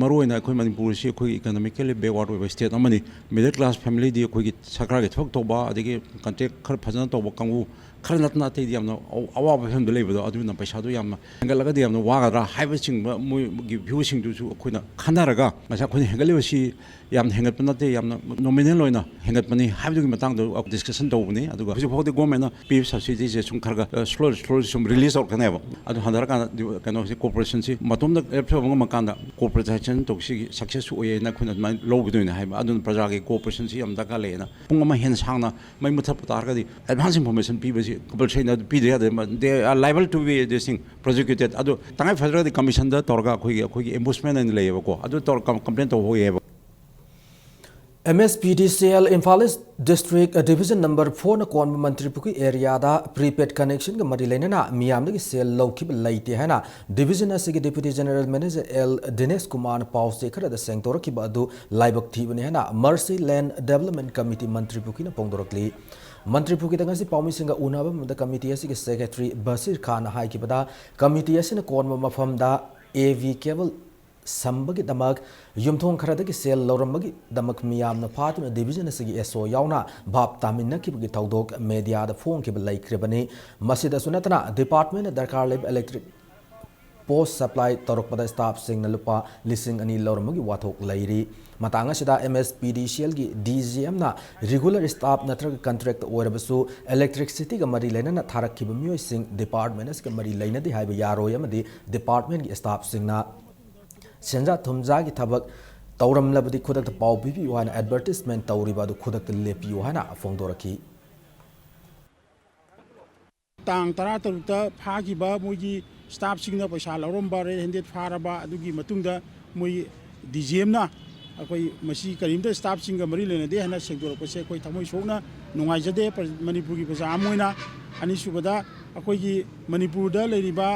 ꯃꯔꯨꯑꯣꯏꯅ ꯑꯩꯈꯣꯏ ꯃꯅꯤꯄꯨꯔ ꯑꯁꯤ ꯑꯩꯈꯣꯏꯒꯤ economically backward ꯑꯣꯏꯕ state ꯑꯃꯅꯤ꯫ Middle class family ꯗꯤ ꯑꯩꯈꯣꯏꯒꯤ ꯁꯔꯀꯥꯔꯒꯤ ꯊꯕꯛ ꯇꯧꯕ, ꯑꯗꯒꯤ contract ꯈꯔ ꯐꯖꯅ ꯇꯧꯕ ꯀꯥꯡꯕꯨ, ꯈꯔ ꯅꯠꯇꯅ ꯑꯇꯩꯗꯤ ꯌꯥꯝꯅ ꯑꯋꯥꯕ ꯐꯤꯕꯝꯗ ꯂꯩꯕꯗꯣ, ꯑꯗꯨꯅ ꯄꯩꯁꯥꯗꯣ ꯌꯥꯝꯅ ꯍꯦꯟꯒꯠꯂꯒꯗꯤ ꯌꯥꯝꯅ ꯋꯥꯒꯗ꯭ꯔꯥ ꯍꯥꯏꯕꯆꯤꯡꯕ ꯃꯣꯏꯒꯤ ꯚ꯭ꯌꯨꯁꯤꯡꯗꯨꯁꯨ ꯑꯩꯈꯣꯏꯅ ꯈꯟꯅꯔꯒ, ꯉꯁꯥꯏ ꯑꯩꯈꯣꯏꯅ ꯍꯦꯟꯒꯠꯂꯤꯕꯁꯤ ꯌꯥꯝ ꯍꯦꯟꯒꯠꯄ ꯅꯠꯇꯦ, ꯌꯥꯝꯅ ꯅꯣꯃꯤꯅꯦꯜ ꯑꯣꯏꯅ ꯍꯦꯟꯒꯠꯄꯅꯤ ꯍꯥꯏꯕꯗꯨꯒꯤ ꯃꯇꯥꯡꯗ ꯗꯤꯁꯀꯁꯟ ꯇꯧꯕꯅꯤ꯫ ꯑꯗꯨꯒ ꯍꯧꯖꯤꯛ ꯐꯥꯎꯗꯤ ꯒꯣꯔꯃꯦꯟꯅ ꯄꯤꯕ ꯁꯕꯁꯤꯗꯤꯁꯦ ꯁꯨꯝ ꯈꯔ ꯈꯔ ꯁ꯭ꯂꯣ ꯁ꯭ꯂꯣꯂꯤ ꯁꯨꯝ ꯔꯤꯂꯤꯁ ꯇꯧꯔꯛꯀꯅꯦꯕ꯫ ꯑꯗꯨ ꯍꯟꯊꯔꯀꯥꯟꯗ ꯀꯩꯅꯣꯁꯤ, ꯀꯣꯔꯄꯣꯔꯦꯁꯟꯁꯤ ꯃꯇꯣꯝꯇ ꯂꯦꯞꯊꯣꯛꯄ ꯉꯝꯃꯀꯥꯟꯗ ꯀꯣꯔꯄꯣꯔꯦꯇꯥꯏꯖꯦꯁꯟ ꯇꯧꯁꯤꯒꯤ ꯁꯛꯁꯦꯁꯁꯨ ꯑꯣꯏꯌꯦꯅ ꯑꯩꯈꯣꯏꯅ ꯑꯗꯨꯃꯥꯏꯅ ꯂꯧꯒꯗꯣꯏꯅꯦ ꯍꯥꯏꯕ꯫ ꯑꯗꯨꯅ ꯄ꯭ꯔꯖꯥꯒꯤ ꯀꯣꯑꯣꯄꯔꯦꯁꯟꯁꯤ ꯌꯥꯝ ꯗꯔꯀꯥꯔ ꯂꯩꯌꯦꯅ꯫ ꯄꯨꯡ ꯑꯃ ꯍꯦꯟꯅ ꯁꯥꯡꯅ ꯃꯩ ꯃꯨꯊꯠꯄ ꯇꯥꯔꯒꯗꯤ ꯑꯦꯗꯚꯥꯟꯁ ꯏꯟꯐꯣꯔꯃꯦꯁꯟ ꯄꯤꯕꯁꯤ ꯀꯝꯄꯜꯁꯔꯤꯅ ꯄꯤꯗ ꯌꯥꯗꯦ꯫ They are liable to be this thing prosecuted. ꯑꯗꯨ ꯇꯉꯥꯏ ꯐꯗ꯭ꯔꯒꯗꯤ ꯀꯝꯃꯤꯁꯟꯗ ꯇꯧꯔꯒ ꯑꯩꯈꯣꯏꯒꯤ, ꯑꯩꯈꯣꯏꯒꯤ ꯑꯦꯝꯕꯨꯁꯃꯦꯟ ꯑꯣꯏꯅ ꯂꯩꯌꯦꯕꯀꯣ, ꯑꯗꯨ ꯇꯧꯔꯒ ꯀꯝꯄ꯭ꯂꯦꯟ ꯇꯧꯕ ꯍꯧꯋꯦꯕ꯫ ꯑꯦꯝ ꯑꯦꯁ ꯄꯤ ꯗꯤ ꯁꯤ ꯑꯦꯜ ꯏꯝꯐꯥꯜ ꯏꯁ ꯗꯤꯁꯇ꯭ꯔꯤꯛ ꯗꯤꯕꯤꯖꯟ ꯅꯝꯕꯔ ꯐꯣꯔꯅ ꯀꯣꯟꯕ ꯃꯟꯇ꯭ꯔꯤꯄꯨꯈ꯭ꯔꯤ ꯑꯦꯔꯤꯌꯥꯗ ꯄ꯭ꯔꯤꯄꯦꯗ ꯀꯅꯦꯛꯁꯟꯒ ꯃꯔꯤ ꯂꯩꯅꯅ ꯃꯤꯌꯥꯝꯗꯒꯤ ꯁꯦꯜ ꯂꯧꯈꯤꯕ ꯂꯩꯇꯦ ꯍꯥꯏꯅ ꯗꯤꯕꯤꯖꯟ ꯑꯁꯤꯒꯤ ꯗꯦꯄ꯭ꯌꯨꯇꯤ ꯖꯦꯅꯔꯦꯜ ꯃꯦꯅꯦꯖꯔ ꯑꯦꯜ ꯗꯤꯅꯦꯁ ꯀꯨꯃꯥꯔꯅ ꯄꯥꯎꯆꯦ ꯈꯔꯗ ꯁꯦꯡꯗꯣꯔꯛꯈꯤꯕ ꯑꯗꯨ ꯂꯥꯏꯕꯛ ꯊꯤꯕꯅꯤ ꯍꯥꯏꯅ ꯃꯔꯁꯤ ꯂꯦꯟ ꯗꯦꯕꯂꯞꯃꯦꯟ ꯀꯃꯤꯇꯤ ꯃꯟꯇ꯭ꯔꯤꯄꯨꯈ꯭ꯔꯤꯅ ꯐꯣꯡꯗꯣꯔꯛꯂꯤ꯫ ꯃꯟꯇ꯭ꯔꯤꯄꯨꯈ꯭ꯔꯤꯗ ꯉꯁꯤ ꯄꯥꯎꯃꯤꯁꯤꯡꯒ ꯎꯅꯕ ꯑꯃꯗ ꯀꯃꯤꯇꯤ ꯑꯁꯤꯒꯤ ꯁꯦꯀ꯭ꯔꯦꯇꯔꯤ ꯕꯁꯤꯔ ꯈꯥꯟꯅ ꯍꯥꯏꯈꯤꯕꯗ, ꯀꯃꯤꯇꯤ ꯑꯁꯤꯅ ꯀꯣꯟꯕ ꯃꯐꯝꯗ ꯑꯦ ꯚꯤ ꯀꯦꯕꯜ ꯁꯝꯕꯒꯤꯗꯃꯛ ꯌꯨꯝꯊꯣꯡ ꯈꯔꯗꯒꯤ ꯁꯦꯜ ꯂꯧꯔꯝꯕꯒꯤꯗꯃꯛ ꯃꯤꯌꯥꯝꯅ ꯐꯥꯗꯨꯅ ꯗꯤꯕꯤꯖꯟ ꯑꯁꯤꯒꯤ ꯑꯦꯁ ꯑꯣ ꯌꯥꯎꯅ ꯚꯥꯞ ꯇꯥꯃꯤꯟꯅꯈꯤꯕꯒꯤ ꯊꯧꯗꯣꯛ ꯃꯦꯗꯤꯌꯥꯗ ꯐꯣꯡꯈꯤꯕ ꯂꯩꯈ꯭ꯔꯤꯕꯅꯤ꯫ ꯃꯁꯤꯗꯁꯨ ꯅꯠꯇꯅ ꯗꯤꯄꯥꯔꯠꯃꯦꯟꯅ ꯗꯔꯀꯥꯔ ꯂꯩꯕ ꯏꯂꯦꯛꯇ꯭ꯔꯤꯛ ꯄꯣꯁ ꯁꯄ꯭ꯂꯥꯏ ꯇꯧꯔꯛꯄꯗ ꯁ꯭ꯇꯥꯐꯁꯤꯡꯅ ꯂꯨꯄꯥ ꯂꯤꯁꯤꯡ ꯑꯅꯤ ꯂꯧꯔꯝꯕꯒꯤ ꯋꯥꯊꯣꯛ ꯂꯩꯔꯤ꯫ ꯃꯇꯥꯡ ꯑꯁꯤꯗ ꯑꯦꯝ ꯑꯦꯁ ꯄꯤ ꯗꯤ ꯁꯤ ꯑꯦꯜꯒꯤ ꯗꯤ ꯖꯤ ꯑꯦꯝꯅ ꯔꯤꯒꯨꯂꯔ ꯁ꯭ꯇꯥꯐ ꯅꯠꯇ꯭ꯔꯒ ꯀꯟꯇ꯭ꯔꯦꯛꯇ ꯑꯣꯏꯔꯕꯁꯨ ꯏꯂꯦꯛꯇ꯭ꯔꯤꯛꯁꯤꯇꯤꯒ ꯃꯔꯤ ꯂꯩꯅꯅ ꯊꯥꯔꯛꯈꯤꯕ ꯃꯤꯑꯣꯏꯁꯤꯡ ꯗꯤꯄꯥꯔꯠꯃꯦꯟ ꯑꯁꯤꯒ ꯃꯔꯤ ꯂꯩꯅꯗꯦ ꯍꯥꯏꯕ ꯌꯥꯔꯣꯏ ꯑꯃꯗꯤ ꯗꯤꯄꯥꯔꯠꯃꯦꯟꯒꯤ ꯁ꯭ꯇꯥꯐꯁꯤꯡꯅ ꯁꯦꯟꯖꯥ ꯊꯨꯝꯖꯥꯒꯤ ꯊꯕꯛ ꯇꯧꯔꯝꯂꯕꯗꯤ ꯈꯨꯗꯛꯇ ꯄꯥꯎ ꯄꯤꯕꯤꯌꯨ ꯍꯥꯏꯅ ꯑꯦꯗꯚꯔꯇꯤꯁꯃꯦꯟ ꯇꯧꯔꯤꯕ ꯑꯗꯨ ꯈꯨꯗꯛꯇ ꯂꯦꯞꯄꯤꯌꯨ ꯍꯥꯏꯅ ꯐꯣꯡꯗꯣꯔꯛꯈꯤ꯫ ꯇꯥꯡ ꯇꯔꯥꯇꯔꯨꯛꯇ ꯐꯥꯈꯤꯕ ꯃꯣꯏꯒꯤ ꯁ꯭ꯇꯥꯐꯁꯤꯡꯅ ꯄꯩꯁꯥ ꯂꯧꯔꯝꯕ, ꯔꯦꯗ ꯍꯦꯟꯗꯦꯗ ꯐꯥꯔꯕ ꯑꯗꯨꯒꯤ ꯃꯇꯨꯡꯗ ꯃꯣꯏ ꯗꯤ ꯖꯤ ꯑꯦꯝꯅ ꯑꯩꯈꯣꯏ ꯃꯁꯤ ꯀꯔꯤꯝꯇ ꯁ꯭ꯇꯥꯐꯁꯤꯡꯒ ꯃꯔꯤ ꯂꯩꯅꯗꯦ ꯍꯥꯏꯅ ꯁꯦꯡꯗꯣꯔꯛꯄꯁꯦ ꯑꯩꯈꯣꯏ ꯊꯃꯣꯏ ꯁꯣꯛꯅ ꯅꯨꯡꯉꯥꯏꯖꯗꯦ꯫ ꯄ꯭ꯔ-, ꯃꯅꯤꯄꯨꯔꯒꯤ ꯄ꯭ꯔꯖꯥ ꯑꯃ ꯑꯣꯏꯅ꯫ ꯑꯅꯤꯁꯨꯕꯗ, ꯑꯩꯈꯣꯏꯒꯤ ꯃꯅꯤꯄꯨꯔꯗ ꯂꯩꯔꯤꯕ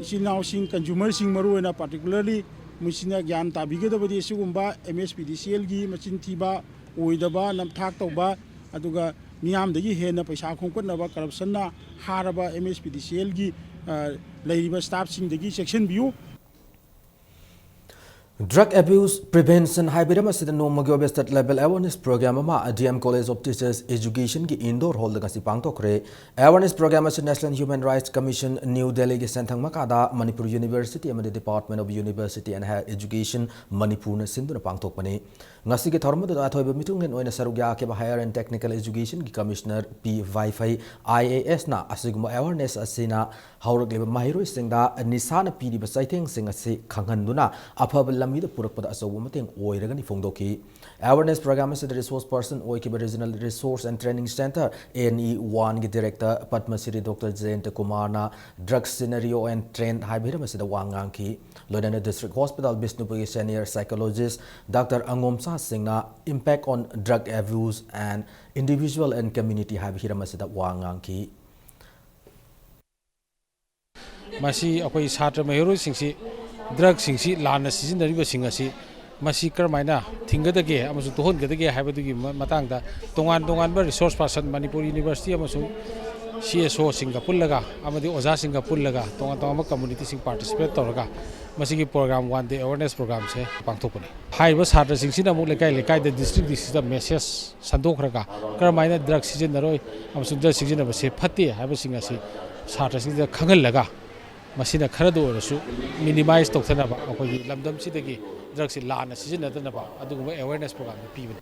ꯏꯆꯤꯜ ꯏꯅꯥꯎꯁꯤꯡ, ꯀꯟꯖꯨꯃꯔꯁꯤꯡ ꯃꯔꯨꯑꯣꯏꯅ particularly ꯃꯣꯏꯁꯤꯅ ꯒ꯭ꯌꯥꯟ ꯇꯥꯕꯤꯒꯗꯕꯗꯤ ꯑꯁꯤꯒꯨꯝꯕ ꯑꯦꯝ ꯑꯦꯁ ꯄꯤ ꯗꯤ ꯁꯤ ꯑꯦꯜꯒꯤ ꯃꯆꯤꯟ ꯊꯤꯕ, ꯑꯣꯏꯗꯕ, ꯅꯝꯊꯥꯛ ꯇꯧꯕ, ꯑꯗꯨꯒ ꯃꯤꯌꯥꯝꯗꯒꯤ ꯍꯦꯟꯅ ꯄꯩꯁꯥ ꯈꯣꯝꯀꯠꯅꯕ, ꯀꯔꯞꯁꯟꯅ ꯍꯥꯔꯕ ꯑꯦꯝ ꯑꯦꯁ ꯄꯤ ꯗꯤ ꯁꯤ ꯑꯦꯜꯒꯤ, ꯑ, ꯂꯩꯔꯤꯕ ꯁ꯭ꯇꯥꯐꯁꯤꯡꯗꯒꯤ ꯆꯦꯛꯁꯤꯟꯕꯤꯌꯨ꯫ Drug Abuse Prevention ꯍꯥꯏꯕ ꯍꯤꯔꯝ ꯑꯁꯤꯗ ꯅꯣꯡꯃꯒꯤ ꯑꯣꯏꯕ State Level Awareness Program ꯑꯃ D M College of Teachers Educationꯒꯤ Indoor Hallꯗ ꯉꯁꯤ ꯄꯥꯡꯊꯣꯛꯈ꯭ꯔꯦ꯫ Awareness Program ꯑꯁꯤ National Human Rights Commission, New Delhiꯒꯤ ꯁꯦꯟꯊꯪ ꯃꯈꯥꯗ Manipur University ꯑꯃꯗꯤ Department of University and Higher Education, ꯃꯅꯤꯄꯨꯔꯅ ꯁꯤꯟꯗꯨꯅ ꯄꯥꯡꯊꯣꯛꯄꯅꯤ꯫ ꯉꯁꯤꯒꯤ ꯊꯧꯔꯝ ꯑꯗꯨꯗ ꯑꯊꯣꯏꯕ ꯃꯤꯊꯨꯡꯂꯦꯟ ꯑꯣꯏꯅ ꯁꯔꯨꯛ ꯌꯥꯈꯤꯕ Higher and Technical Educationꯒꯤ Commissioner P ꯋꯥꯏꯐꯩ, I A S ꯅ ꯑꯁꯤꯒꯨꯝꯕ awareness ꯑꯁꯤꯅ ꯍꯧꯔꯛꯂꯤꯕ ꯃꯍꯩꯔꯣꯏꯁꯤꯡꯗ ꯅꯤꯁꯥꯅ ꯄꯤꯔꯤꯕ ꯆꯩꯊꯦꯡꯁꯤꯡ ꯑꯁꯤ ꯈꯪꯍꯟꯗꯨꯅ ꯑꯐꯕ ꯂꯝꯕꯤꯗ ꯄꯨꯔꯛꯄꯗ ꯑꯆꯧꯕ ꯃꯇꯦꯡ ꯑꯣꯏꯔꯒꯅꯤ ꯐꯣꯡꯗꯣꯛꯈꯤ꯫ Awareness Program ꯑꯁꯤꯗ resource person ꯑꯣꯏꯈꯤꯕ Regional Resource and Training Center, N E one ꯒꯤ Director Padma Shri Doctor Jayanta Kumarꯅ Drug Scenario and Trend ꯍꯥꯏꯕ ꯍꯤꯔꯝ ꯑꯁꯤꯗ ꯋꯥ ꯉꯥꯡꯈꯤ꯫ ꯂꯣꯏꯅꯅ District Hospital ꯕꯤꯁꯅꯨꯄꯨꯔꯒꯤ Senior Psychologist Doctor ꯑꯉꯣꯝꯆꯥ ꯁꯤꯡꯅ Impact on Drug Abuse and Individual and Community ꯍꯥꯏꯕ ꯍꯤꯔꯝ ꯑꯁꯤꯗ ꯋꯥ ꯉꯥꯡꯈꯤ꯫ ꯃꯁꯤ ꯑꯩꯈꯣꯏ ꯁꯥꯇ꯭ꯔ ꯃꯍꯩꯔꯣꯏꯁꯤꯡꯁꯤ ꯗ꯭ꯔꯒꯁꯤꯡꯁꯤ ꯂꯥꯟꯅ ꯁꯤꯖꯤꯟꯅꯔꯤꯕꯁꯤꯡ ꯑꯁꯤ ꯃꯁꯤ ꯀꯔꯝꯍꯥꯏꯅ ꯊꯤꯡꯒꯗꯒꯦ ꯑꯃꯁꯨꯡ ꯇꯣꯛꯍꯟꯒꯗꯒꯦ ꯍꯥꯏꯕꯗꯨꯒꯤ ꯃ- ꯃꯇꯥꯡꯗ ꯇꯣꯉꯥꯟ ꯇꯣꯉꯥꯟꯕ resource person, ꯃꯅꯤꯄꯨꯔ University ꯑꯃꯁꯨꯡ C S Oꯁꯤꯡꯒ ꯄꯨꯜꯂꯒ ꯑꯃꯗꯤ ꯑꯣꯖꯥꯁꯤꯡꯒ ꯄꯨꯜꯂꯒ ꯇꯣꯉꯥꯟ ꯇꯣꯉꯥꯟꯕ communityꯁꯤꯡ participate ꯇꯧꯔꯒ ꯃꯁꯤꯒꯤ program, one day awareness programꯁꯦ ꯄꯥꯡꯊꯣꯛꯄꯅꯤ꯫ ꯍꯥꯏꯔꯤꯕ ꯁꯥꯇ꯭ꯔꯁꯤꯡꯁꯤꯅ ꯑꯃꯨꯛ ꯂꯩꯀꯥꯏ ꯂꯩꯀꯥꯏꯗ, district districtꯇ message ꯁꯟꯗꯣꯛꯈ꯭ꯔꯒ ꯀꯔꯝꯍꯥꯏꯅ ꯗ꯭ꯔꯒ ꯁꯤꯖꯤꯟꯅꯔꯣꯏ ꯑꯃꯁꯨꯡ ꯗ꯭ꯔꯒ ꯁꯤꯖꯤꯟꯅꯕꯁꯦ ꯐꯠꯇꯦ ꯍꯥꯏꯕꯁꯤꯡ ꯑꯁꯤ ꯁꯥꯇ꯭ꯔꯁꯤꯡꯁꯤꯗ ꯈꯪꯍꯜꯂꯒ ꯃꯁꯤꯅ ꯈꯔꯗ ꯑꯣꯏꯔꯁꯨ minimize ꯇꯧꯊꯅꯕ ꯑꯩꯈꯣꯏꯒꯤ ꯂꯝꯗꯝꯁꯤꯗꯒꯤ ꯗ꯭ꯔꯒꯁꯤ ꯂꯥꯟꯅ ꯁꯤꯖꯤꯟꯅꯗꯅꯕ ꯑꯗꯨꯒꯨꯝꯕ awareness programꯗꯨ ꯄꯤꯕꯅꯤ꯫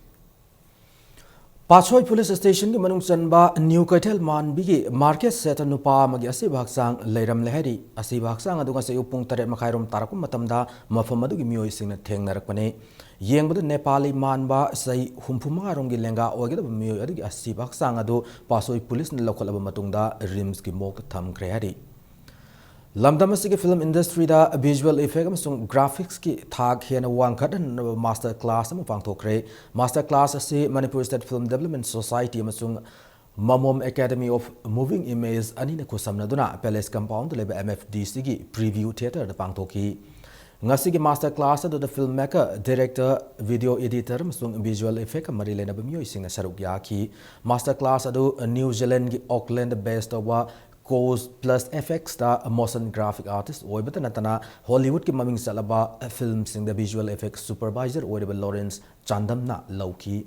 ꯄꯥꯠꯁꯣꯏ Police Stationꯒꯤ ꯃꯅꯨꯡ ꯆꯟꯕ ꯅ꯭ꯌꯨ ꯀꯩꯊꯦꯜ ꯃꯥꯟꯕꯤꯒꯤ market shed ꯅꯨꯄꯥ ꯑꯃꯒꯤ ꯑꯁꯤꯕ ꯍꯛꯆꯥꯡ ꯂꯩꯔꯝꯂꯦ ꯍꯥꯏꯔꯤ꯫ ꯑꯁꯤꯕ ꯍꯛꯆꯥꯡ ꯑꯗꯨ ꯉꯁꯤ ꯑꯌꯨꯛ ꯄꯨꯡ ꯇꯔꯦꯠ ꯃꯈꯥꯏꯔꯣꯝ ꯇꯥꯔꯛꯄ ꯃꯇꯝꯗ ꯃꯐꯝ ꯑꯗꯨꯒꯤ ꯃꯤꯑꯣꯏꯁꯤꯡꯅ ꯊꯦꯡꯅꯔꯛꯄꯅꯤ꯫ ꯌꯦꯡꯕꯗ ꯅꯦꯄꯥꯂꯤ ꯃꯥꯟꯕ ꯆꯍꯤ ꯍꯨꯝꯐꯨ ꯃꯉꯥꯔꯣꯝꯒꯤ ꯂꯦꯡꯒꯥ ꯑꯣꯏꯒꯗꯕ ꯃꯤꯑꯣꯏ ꯑꯗꯨꯒꯤ ꯑꯁꯤꯕ ꯍꯛꯆꯥꯡ ꯑꯗꯨ ꯄꯥꯠꯁꯣꯏ Policeꯅ ꯂꯧꯈꯠꯂꯕ ꯃꯇꯨꯡꯗ RIMSꯀꯤ morgueꯇ ꯊꯝꯈ꯭ꯔꯦ ꯍꯥꯏꯔꯤ꯫ ꯂꯝꯗꯝ ꯑꯁꯤꯒꯤ film industryꯗ visual effect ꯑꯃꯁꯨꯡ graphicsꯀꯤ ꯊꯥꯛ ꯍꯦꯟꯅ ꯋꯥꯡꯈꯠꯍꯟꯅꯕ master class ꯑꯃ ꯄꯥꯡꯊꯣꯛꯈ꯭ꯔꯦ꯫ Master class ꯑꯁꯤ Manipur State Film Development Society ꯑꯃꯁꯨꯡ Mamom Academy of Moving Image ꯑꯅꯤꯅ ꯈꯨꯠꯁꯝꯅꯗꯨꯅ Palace Compoundꯗ ꯂꯩꯕ MFDCꯒꯤ Preview Theatreꯗ ꯄꯥꯡꯊꯣꯛꯈꯤ꯫ ꯉꯁꯤꯒꯤ master class ꯑꯗꯨꯗ film maker, director, video editor ꯑꯃꯁꯨꯡ visual effectꯀ ꯃꯔꯤ ꯂꯩꯅꯕ ꯃꯤꯑꯣꯏꯁꯤꯡꯅ ꯁꯔꯨꯛ ꯌꯥꯈꯤ꯫ Master class ꯑꯗꯨ New Zealandꯒꯤ Aucklandꯗ base ꯇꯧꯕ ꯀꯣꯁ plus F X motion graphic artist ꯑꯣꯏꯕꯇ ꯅꯠꯇꯅ ꯍꯣꯂꯤꯋꯨꯗꯀꯤ ꯃꯃꯤꯡ ꯆꯠꯂꯕ ꯐꯤꯜꯝꯁꯤꯡꯗ ꯚꯤꯖꯨꯑꯦꯜ ꯏꯐꯦꯛ ꯁꯨꯄꯔꯚꯥꯏꯖꯔ ꯑꯣꯏꯔꯤꯕ ꯂꯣꯔꯦꯟꯁ ꯆꯥꯟꯗꯝꯅ ꯂꯧꯈꯤ꯫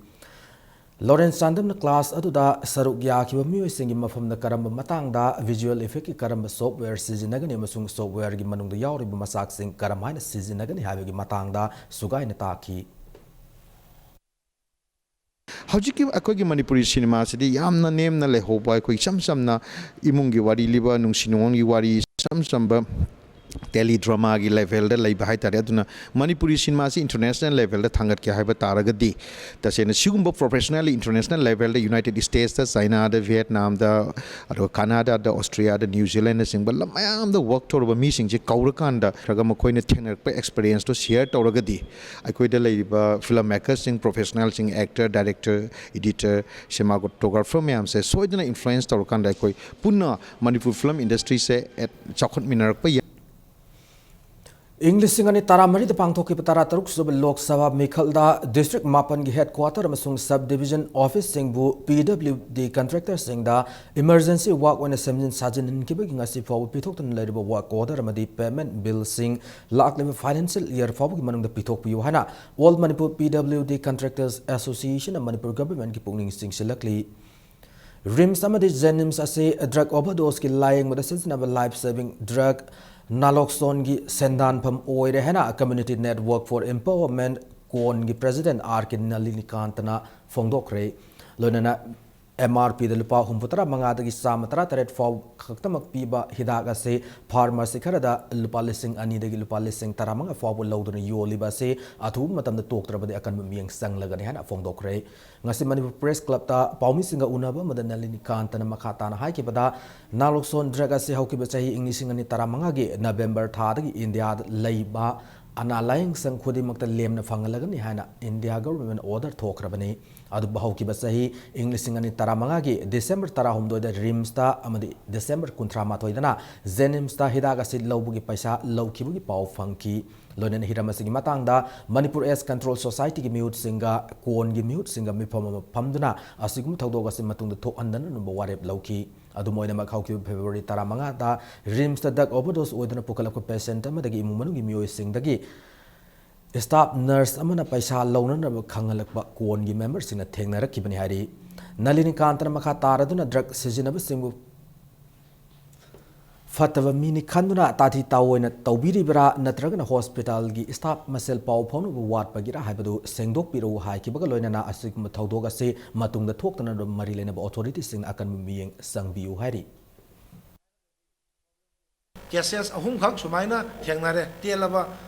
ꯂꯣꯔꯦꯟꯁ ꯆꯥꯟꯗꯝꯅ ꯀ꯭ꯂꯥꯁ ꯑꯗꯨꯗ ꯁꯔꯨꯛ ꯌꯥꯈꯤꯕ ꯃꯤꯑꯣꯏꯁꯤꯡꯒꯤ ꯃꯐꯝꯗ ꯀꯔꯝꯕ ꯃꯇꯥꯡꯗ ꯚꯤꯖꯨꯑꯦꯜ ꯏꯐꯦꯛꯀꯤ ꯀꯔꯝꯕ ꯁꯣꯐꯋꯦꯌꯔ ꯁꯤꯖꯤꯟꯅꯒꯅꯤ ꯑꯃꯁꯨꯡ ꯁꯣꯐꯋꯦꯌꯔꯒꯤ ꯃꯅꯨꯡꯗ ꯌꯥꯎꯔꯤꯕ ꯃꯆꯥꯛꯁꯤꯡ ꯀꯔꯝꯍꯥꯏꯅ ꯁꯤꯖꯤꯟꯅꯒꯅꯤ ꯍꯥꯏꯕꯒꯤ ꯃꯇꯥꯡꯗ ꯁꯨꯒꯥꯏꯅ ꯇꯥꯛꯈꯤ꯫ ꯍꯧꯖꯤꯛꯀꯤ ꯑꯩꯈꯣꯏꯒꯤ ꯃꯅꯤꯄꯨꯔꯤ ꯁꯤꯅꯦꯃꯥꯁꯤꯗꯤ ꯌꯥꯝꯅ ꯅꯦꯝꯅ ꯂꯩꯍꯧꯕ, ꯑꯩꯈꯣꯏ ꯏꯆꯝ ꯆꯝꯅ ꯏꯃꯨꯡꯒꯤ ꯋꯥꯔꯤ ꯂꯤꯕ, ꯅꯨꯡꯁꯤ ꯅꯨꯡꯉꯣꯟꯒꯤ ꯋꯥꯔꯤ, ꯏꯆꯝ ꯆꯝꯕ ꯇꯦꯂꯤ ꯗ꯭ꯔꯃꯥꯒꯤ ꯂꯦꯚꯦꯜꯗ ꯂꯩꯕ ꯍꯥꯏꯇꯥꯔꯦ꯫ ꯑꯗꯨꯅ ꯃꯅꯤꯄꯨꯔꯤ ꯁꯤꯅꯦꯃꯥꯁꯤ ꯏꯟꯇꯔꯅꯦꯁꯅꯦꯜ ꯂꯦꯚꯦꯜꯗ ꯊꯥꯡꯒꯠꯀꯦ ꯍꯥꯏꯕ ꯇꯥꯔꯒꯗꯤ ꯇꯁꯦꯡꯅ ꯁꯤꯒꯨꯝꯕ ꯄ꯭ꯔꯣꯐꯦꯁꯅꯦꯜ ꯏꯟꯇꯔꯅꯦꯁꯅꯦꯜ ꯂꯦꯚꯦꯜꯗ ꯌꯨꯅꯥꯏꯇꯦꯗ ꯁ꯭ꯇꯦꯠꯁꯇ, ꯆꯥꯏꯅꯥꯗ, ꯚꯤꯌꯦꯠꯅꯥꯝꯗ, ꯑꯗꯨꯒ ꯀꯅꯥꯗꯥꯗ, ꯑꯣꯁꯇ꯭ꯔꯤꯌꯥꯗ, ꯅ꯭ꯌꯨ ꯖꯤꯂꯦꯟꯗꯅꯆꯤꯡꯕ ꯂꯝ ꯃꯌꯥꯝꯗ ꯋꯔꯛ ꯇꯧꯔꯕ ꯃꯤꯁꯤꯡꯁꯦ ꯀꯧꯔꯀꯥꯟꯗ ꯅꯠꯇ꯭ꯔꯒ ꯃꯈꯣꯏꯅ ꯊꯦꯡꯅꯔꯛꯄ ꯑꯦꯛꯁꯄꯤꯔꯤꯌꯦꯟꯁꯇꯣ ꯁꯤꯌꯔ ꯇꯧꯔꯒꯗꯤ ꯑꯩꯈꯣꯏꯗ ꯂꯩꯔꯤꯕ ꯐꯤꯂꯝ ꯃꯦꯀꯔꯁꯤꯡ, ꯄ꯭ꯔꯣꯐꯦꯁꯅꯦꯜꯁꯤꯡ, ꯑꯦꯛꯇꯔ, ꯗꯥꯏꯔꯦꯛꯇꯔ, ꯏꯗꯤꯇꯔ, ꯁꯤꯅꯦꯃꯥꯇꯣꯒ꯭ꯔꯥꯐꯔ ꯃꯌꯥꯝꯁꯦ ꯁꯣꯏꯗꯅ ꯏꯟꯐ꯭ꯂꯨꯌꯦꯟꯁ ꯇꯧꯔꯀꯥꯟꯗ ꯑꯩꯈꯣꯏ ꯄꯨꯟꯅ ꯃꯅꯤꯄꯨꯔ ꯐꯤꯂꯝ ꯏꯟꯗꯁꯇ꯭ꯔꯤꯁꯦ ꯆꯥꯎꯈꯠꯃꯤꯟꯅꯔꯛꯄ ꯌꯥꯏ꯫ ꯏꯪ ꯂꯤꯁꯤꯡ ꯑꯅꯤ ꯇꯔꯥꯃꯔꯤꯗ ꯄꯥꯡꯊꯣꯛꯈꯤꯕ ꯇꯔꯥꯇꯔꯨꯛ ꯁꯨꯕ ꯂꯣꯛ ꯁꯚꯥ ꯃꯤꯈꯜꯗ ꯗꯤꯁꯇ꯭ꯔꯤꯛ ꯃꯥꯄꯟꯒꯤ ꯍꯦꯗꯀ꯭ꯋꯥꯇꯔ ꯑꯃꯁꯨꯡ ꯁꯕ ꯗꯤꯚꯤꯖꯟ ꯑꯣꯐꯤꯁꯁꯤꯡꯕꯨ ꯄꯤ ꯗꯕ꯭ꯂꯤꯎ ꯗꯤ ꯀꯟꯇ꯭ꯔꯦꯛꯇꯔꯁꯤꯡꯗ ꯏꯃꯔꯖꯦꯟꯁꯤ ꯋꯥꯛ ꯑꯣꯏꯅ ꯁꯦꯝꯖꯤꯟ ꯁꯥꯖꯤꯟꯍꯟꯈꯤꯕꯒꯤ ꯉꯁꯤ ꯐꯥꯎꯕ ꯄꯤꯊꯣꯛꯇꯨꯅ ꯂꯩꯔꯤꯕ ꯋꯥꯛ ꯑꯣꯔꯗꯔ ꯑꯃꯗꯤ ꯄꯦꯃꯦꯟꯠ ꯕꯤꯜꯁꯤꯡ ꯂꯥꯛꯂꯤꯕ ꯐꯥꯏꯅꯥꯟꯁꯤꯌꯦꯜ ꯏꯌꯔ ꯐꯥꯎꯕꯒꯤ ꯃꯅꯨꯡꯗ ꯄꯤꯊꯣꯛꯄꯤꯌꯨ ꯍꯥꯏꯅ ꯑꯣꯜ ꯃꯅꯤꯄꯨꯔ ꯄꯤ ꯗꯕ꯭ꯂꯤꯎ ꯗꯤ ꯀꯟꯇ꯭ꯔꯦꯛꯇꯔꯁ ꯑꯦꯁꯣꯁꯤꯌꯦꯁꯟꯅ ꯃꯅꯤꯄꯨꯔ ꯒꯚꯔꯟꯃꯦꯟꯠꯀꯤ ꯄꯨꯛꯅꯤꯡ ꯆꯤꯡꯁꯤꯜꯂꯛꯂꯤ꯫ ꯔꯤꯝꯁ ꯑꯃꯗꯤ ꯖꯦꯅꯤꯝꯁ ꯑꯁꯤ ꯗ꯭ꯔꯒ ꯑꯣꯚꯔꯗꯣꯁꯀꯤ ꯂꯥꯌꯦꯡꯕꯗ ꯁꯤꯖꯤꯟꯅꯕ ꯂꯥꯏꯐ ꯁꯦꯚꯤꯡ ꯗ꯭ꯔꯒ ꯅꯥꯂꯣꯛꯁꯣꯟꯒꯤ ꯁꯦꯟꯗꯥꯟꯐꯝ ꯑꯣꯏꯔꯦ ꯍꯥꯏꯅ ꯀꯝꯃ꯭ꯌꯨꯅꯤꯇꯤ ꯅꯦꯠꯋꯔꯛ ꯐꯣꯔ ꯑꯦꯝꯄꯥꯋꯔꯃꯦꯟꯠ, ꯀꯣꯟꯒꯤ ꯄ꯭ꯔꯦꯁꯤꯗꯦꯟꯠ ꯑꯥꯔ ꯀꯦ ꯅꯂꯤꯅꯤꯀꯥꯟꯇꯅ ꯐꯣꯡꯗꯣꯛꯈ꯭ꯔꯦ꯫ ꯂꯣꯏꯅꯅ ꯑꯦꯝ ꯑꯥꯔ ꯄꯤꯗ ꯂꯨꯄꯥ ꯍꯨꯝꯐꯨꯇꯔꯥ ꯃꯉꯥꯗꯒꯤ ꯆꯥꯝꯃ ꯇꯔꯥꯇꯔꯦꯠ ꯐꯥꯎ ꯈꯛꯇꯃꯛ ꯄꯤꯕ ꯍꯤꯗꯥꯛ ꯑꯁꯤ ꯐꯥꯔꯃꯥꯁꯤ ꯈꯔꯗ ꯂꯨꯄꯥ ꯂꯤꯁꯤꯡ ꯑꯅꯤꯗꯒꯤ ꯂꯨꯄꯥ ꯂꯤꯁꯤꯡ ꯇꯔꯥꯃꯉꯥ ꯐꯥꯎꯕ ꯂꯧꯗꯨꯅ ꯌꯣꯜꯂꯤꯕ ꯑꯁꯤ ꯑꯊꯨꯕ ꯃꯇꯝꯗ ꯇꯣꯛꯇ꯭ꯔꯕꯗꯤ ꯑꯀꯟꯕ ꯃꯤꯠꯌꯦꯡ ꯆꯪꯂꯒꯅꯤ ꯍꯥꯏꯅ ꯐꯣꯡꯗꯣꯛꯈ꯭ꯔꯦ꯫ ꯉꯁꯤ ꯃꯅꯤꯄꯨꯔ ꯄ꯭ꯔꯦꯁ ꯀ꯭ꯂꯕꯇ ꯄꯥꯎꯃꯤꯁꯤꯡꯒ ꯎꯅꯕ ꯑꯃꯗ ꯅꯂꯤꯅꯤꯀꯥꯟꯇꯅ ꯃꯈꯥ ꯇꯥꯅ ꯍꯥꯏꯈꯤꯕꯗ, ꯅꯥꯂꯣꯛꯁꯣꯟ ꯗ꯭ꯔꯒ ꯑꯁꯤ ꯍꯧꯈꯤꯕ ꯆꯍꯤ ꯏꯪ ꯂꯤꯁꯤꯡ ꯑꯅꯤ ꯇꯔꯥꯃꯉꯥꯒꯤ ꯅꯕꯦꯝꯕꯔ ꯊꯥꯗꯒꯤ ꯏꯟꯗꯤꯌꯥꯗ ꯂꯩꯕ ꯑꯅꯥ ꯂꯥꯌꯦꯡ ꯁꯪ ꯈꯨꯗꯤꯡꯃꯛꯇ ꯂꯦꯝꯅ ꯐꯪꯍꯜꯂꯒꯅꯤ ꯍꯥꯏꯅ ꯏꯟꯗꯤꯌꯥ ꯒꯚꯔꯟꯃꯦꯟꯠꯅ ꯑꯣꯔꯗꯔ ꯊꯣꯛꯈ꯭ꯔꯕꯅꯤ꯫ ꯑꯗꯨꯕꯨ ꯍꯧꯈꯤꯕ ꯆꯍꯤ ꯏꯪ ꯂꯤꯁꯤꯡ ꯑꯅꯤ ꯇꯔꯥꯃꯉꯥꯒꯤ ꯗꯤꯁꯦꯝꯕꯔ ꯇꯔꯥꯍꯨꯝꯗꯣꯏꯗ ꯔꯤꯝꯁꯇ ꯑꯃꯗꯤ ꯗꯤꯁꯦꯝꯕꯔ ꯀꯨꯟꯊ꯭ꯔꯥ ꯃꯥꯊꯣꯏꯗꯅ ꯖꯦꯅꯤꯝꯁꯇ ꯍꯤꯗꯥꯛ ꯑꯁꯤ ꯂꯧꯕꯒꯤ ꯄꯩꯁꯥ ꯂꯧꯈꯤꯕꯒꯤ ꯄꯥꯎ ꯐꯪꯈꯤ꯫ ꯂꯣꯏꯅꯅ ꯍꯤꯔꯝ ꯑꯁꯤꯒꯤ ꯃꯇꯥꯡꯗ ꯃꯅꯤꯄꯨꯔ ꯑꯦꯗꯁ ꯀꯟꯇ꯭ꯔꯣꯜ ꯁꯣꯁꯥꯏꯇꯤꯒꯤ ꯃꯤꯍꯨꯠꯁꯤꯡꯒ ꯀꯣꯟꯒꯤ ꯃꯤꯍꯨꯠꯁꯤꯡꯒ ꯃꯤꯐꯝ ꯑꯃ ꯐꯝꯗꯨꯅ ꯑꯁꯤꯒꯨꯝꯕ ꯊꯧꯗꯣꯛ ꯑꯁꯤ ꯃꯇꯨꯡꯗ ꯊꯣꯛꯍꯟꯗꯅꯕ ꯋꯥꯔꯦꯞ ꯂꯧꯈꯤ꯫ ꯑꯗꯨꯝ ꯑꯣꯏꯅꯃꯛ, ꯍꯧꯈꯤꯕ February ꯇꯔꯥꯃꯉꯥꯗ RIMSꯇ drug overdose ꯑꯣꯏꯗꯨꯅ ꯄꯨꯈꯠꯂꯛꯄ patient ꯑꯃꯗꯒꯤ ꯏꯃꯨꯡ ꯃꯅꯨꯡꯒꯤ ꯃꯤꯑꯣꯏꯁꯤꯡꯗꯒꯤ staff nurse ꯑꯃꯅ ꯄꯩꯁꯥ ꯂꯧꯅꯅꯕ ꯈꯪꯍꯜꯂꯛꯄ ꯀꯣꯟꯒꯤ memberꯁꯤꯡꯅ ꯊꯦꯡꯅꯔꯛꯈꯤꯕꯅꯤ ꯍꯥꯏꯔꯤ꯫ ꯅꯂꯤꯅꯤꯀꯥꯟꯇꯅ ꯃꯈꯥ ꯇꯥꯔꯗꯨꯅ drug ꯁꯤꯖꯤꯟꯅꯕꯁꯤꯡꯕꯨ ꯐꯠꯇꯕ ꯃꯤꯅꯤ ꯈꯟꯗꯨꯅ ꯇꯥꯊꯤ ꯇꯥꯑꯣꯏꯅ ꯇꯧꯕꯤꯔꯤꯕ꯭ꯔꯥ, ꯅꯠꯇ꯭ꯔꯒꯅ hospitalꯒꯤ staff ꯃꯁꯦꯜ ꯄꯥꯎ ꯐꯥꯎꯅꯕ ꯋꯥꯠꯄꯒꯤꯔꯥ ꯍꯥꯏꯕꯗꯨ ꯁꯦꯡꯗꯣꯛꯄꯤꯔꯛꯎ ꯍꯥꯏꯈꯤꯕꯒ ꯂꯣꯏꯅꯅ ꯑꯁꯤꯒꯨꯝꯕ ꯊꯧꯗꯣꯛ ꯑꯁꯤ ꯃꯇꯨꯡꯗ ꯊꯣꯛꯇꯅꯕ ꯃꯔꯤ ꯂꯩꯅꯕ authoritiesꯁꯤꯡꯅ ꯑꯀꯟꯕ ꯃꯤꯠꯌꯦꯡ ꯆꯪꯕꯤꯌꯨ ꯍꯥꯏꯔꯤ꯫ Cases ꯑꯍꯨꯝꯈꯛ ꯁꯨꯃꯥꯏꯅ ꯊꯦꯡꯅꯔꯦ꯫ ꯇꯦꯜꯂꯕ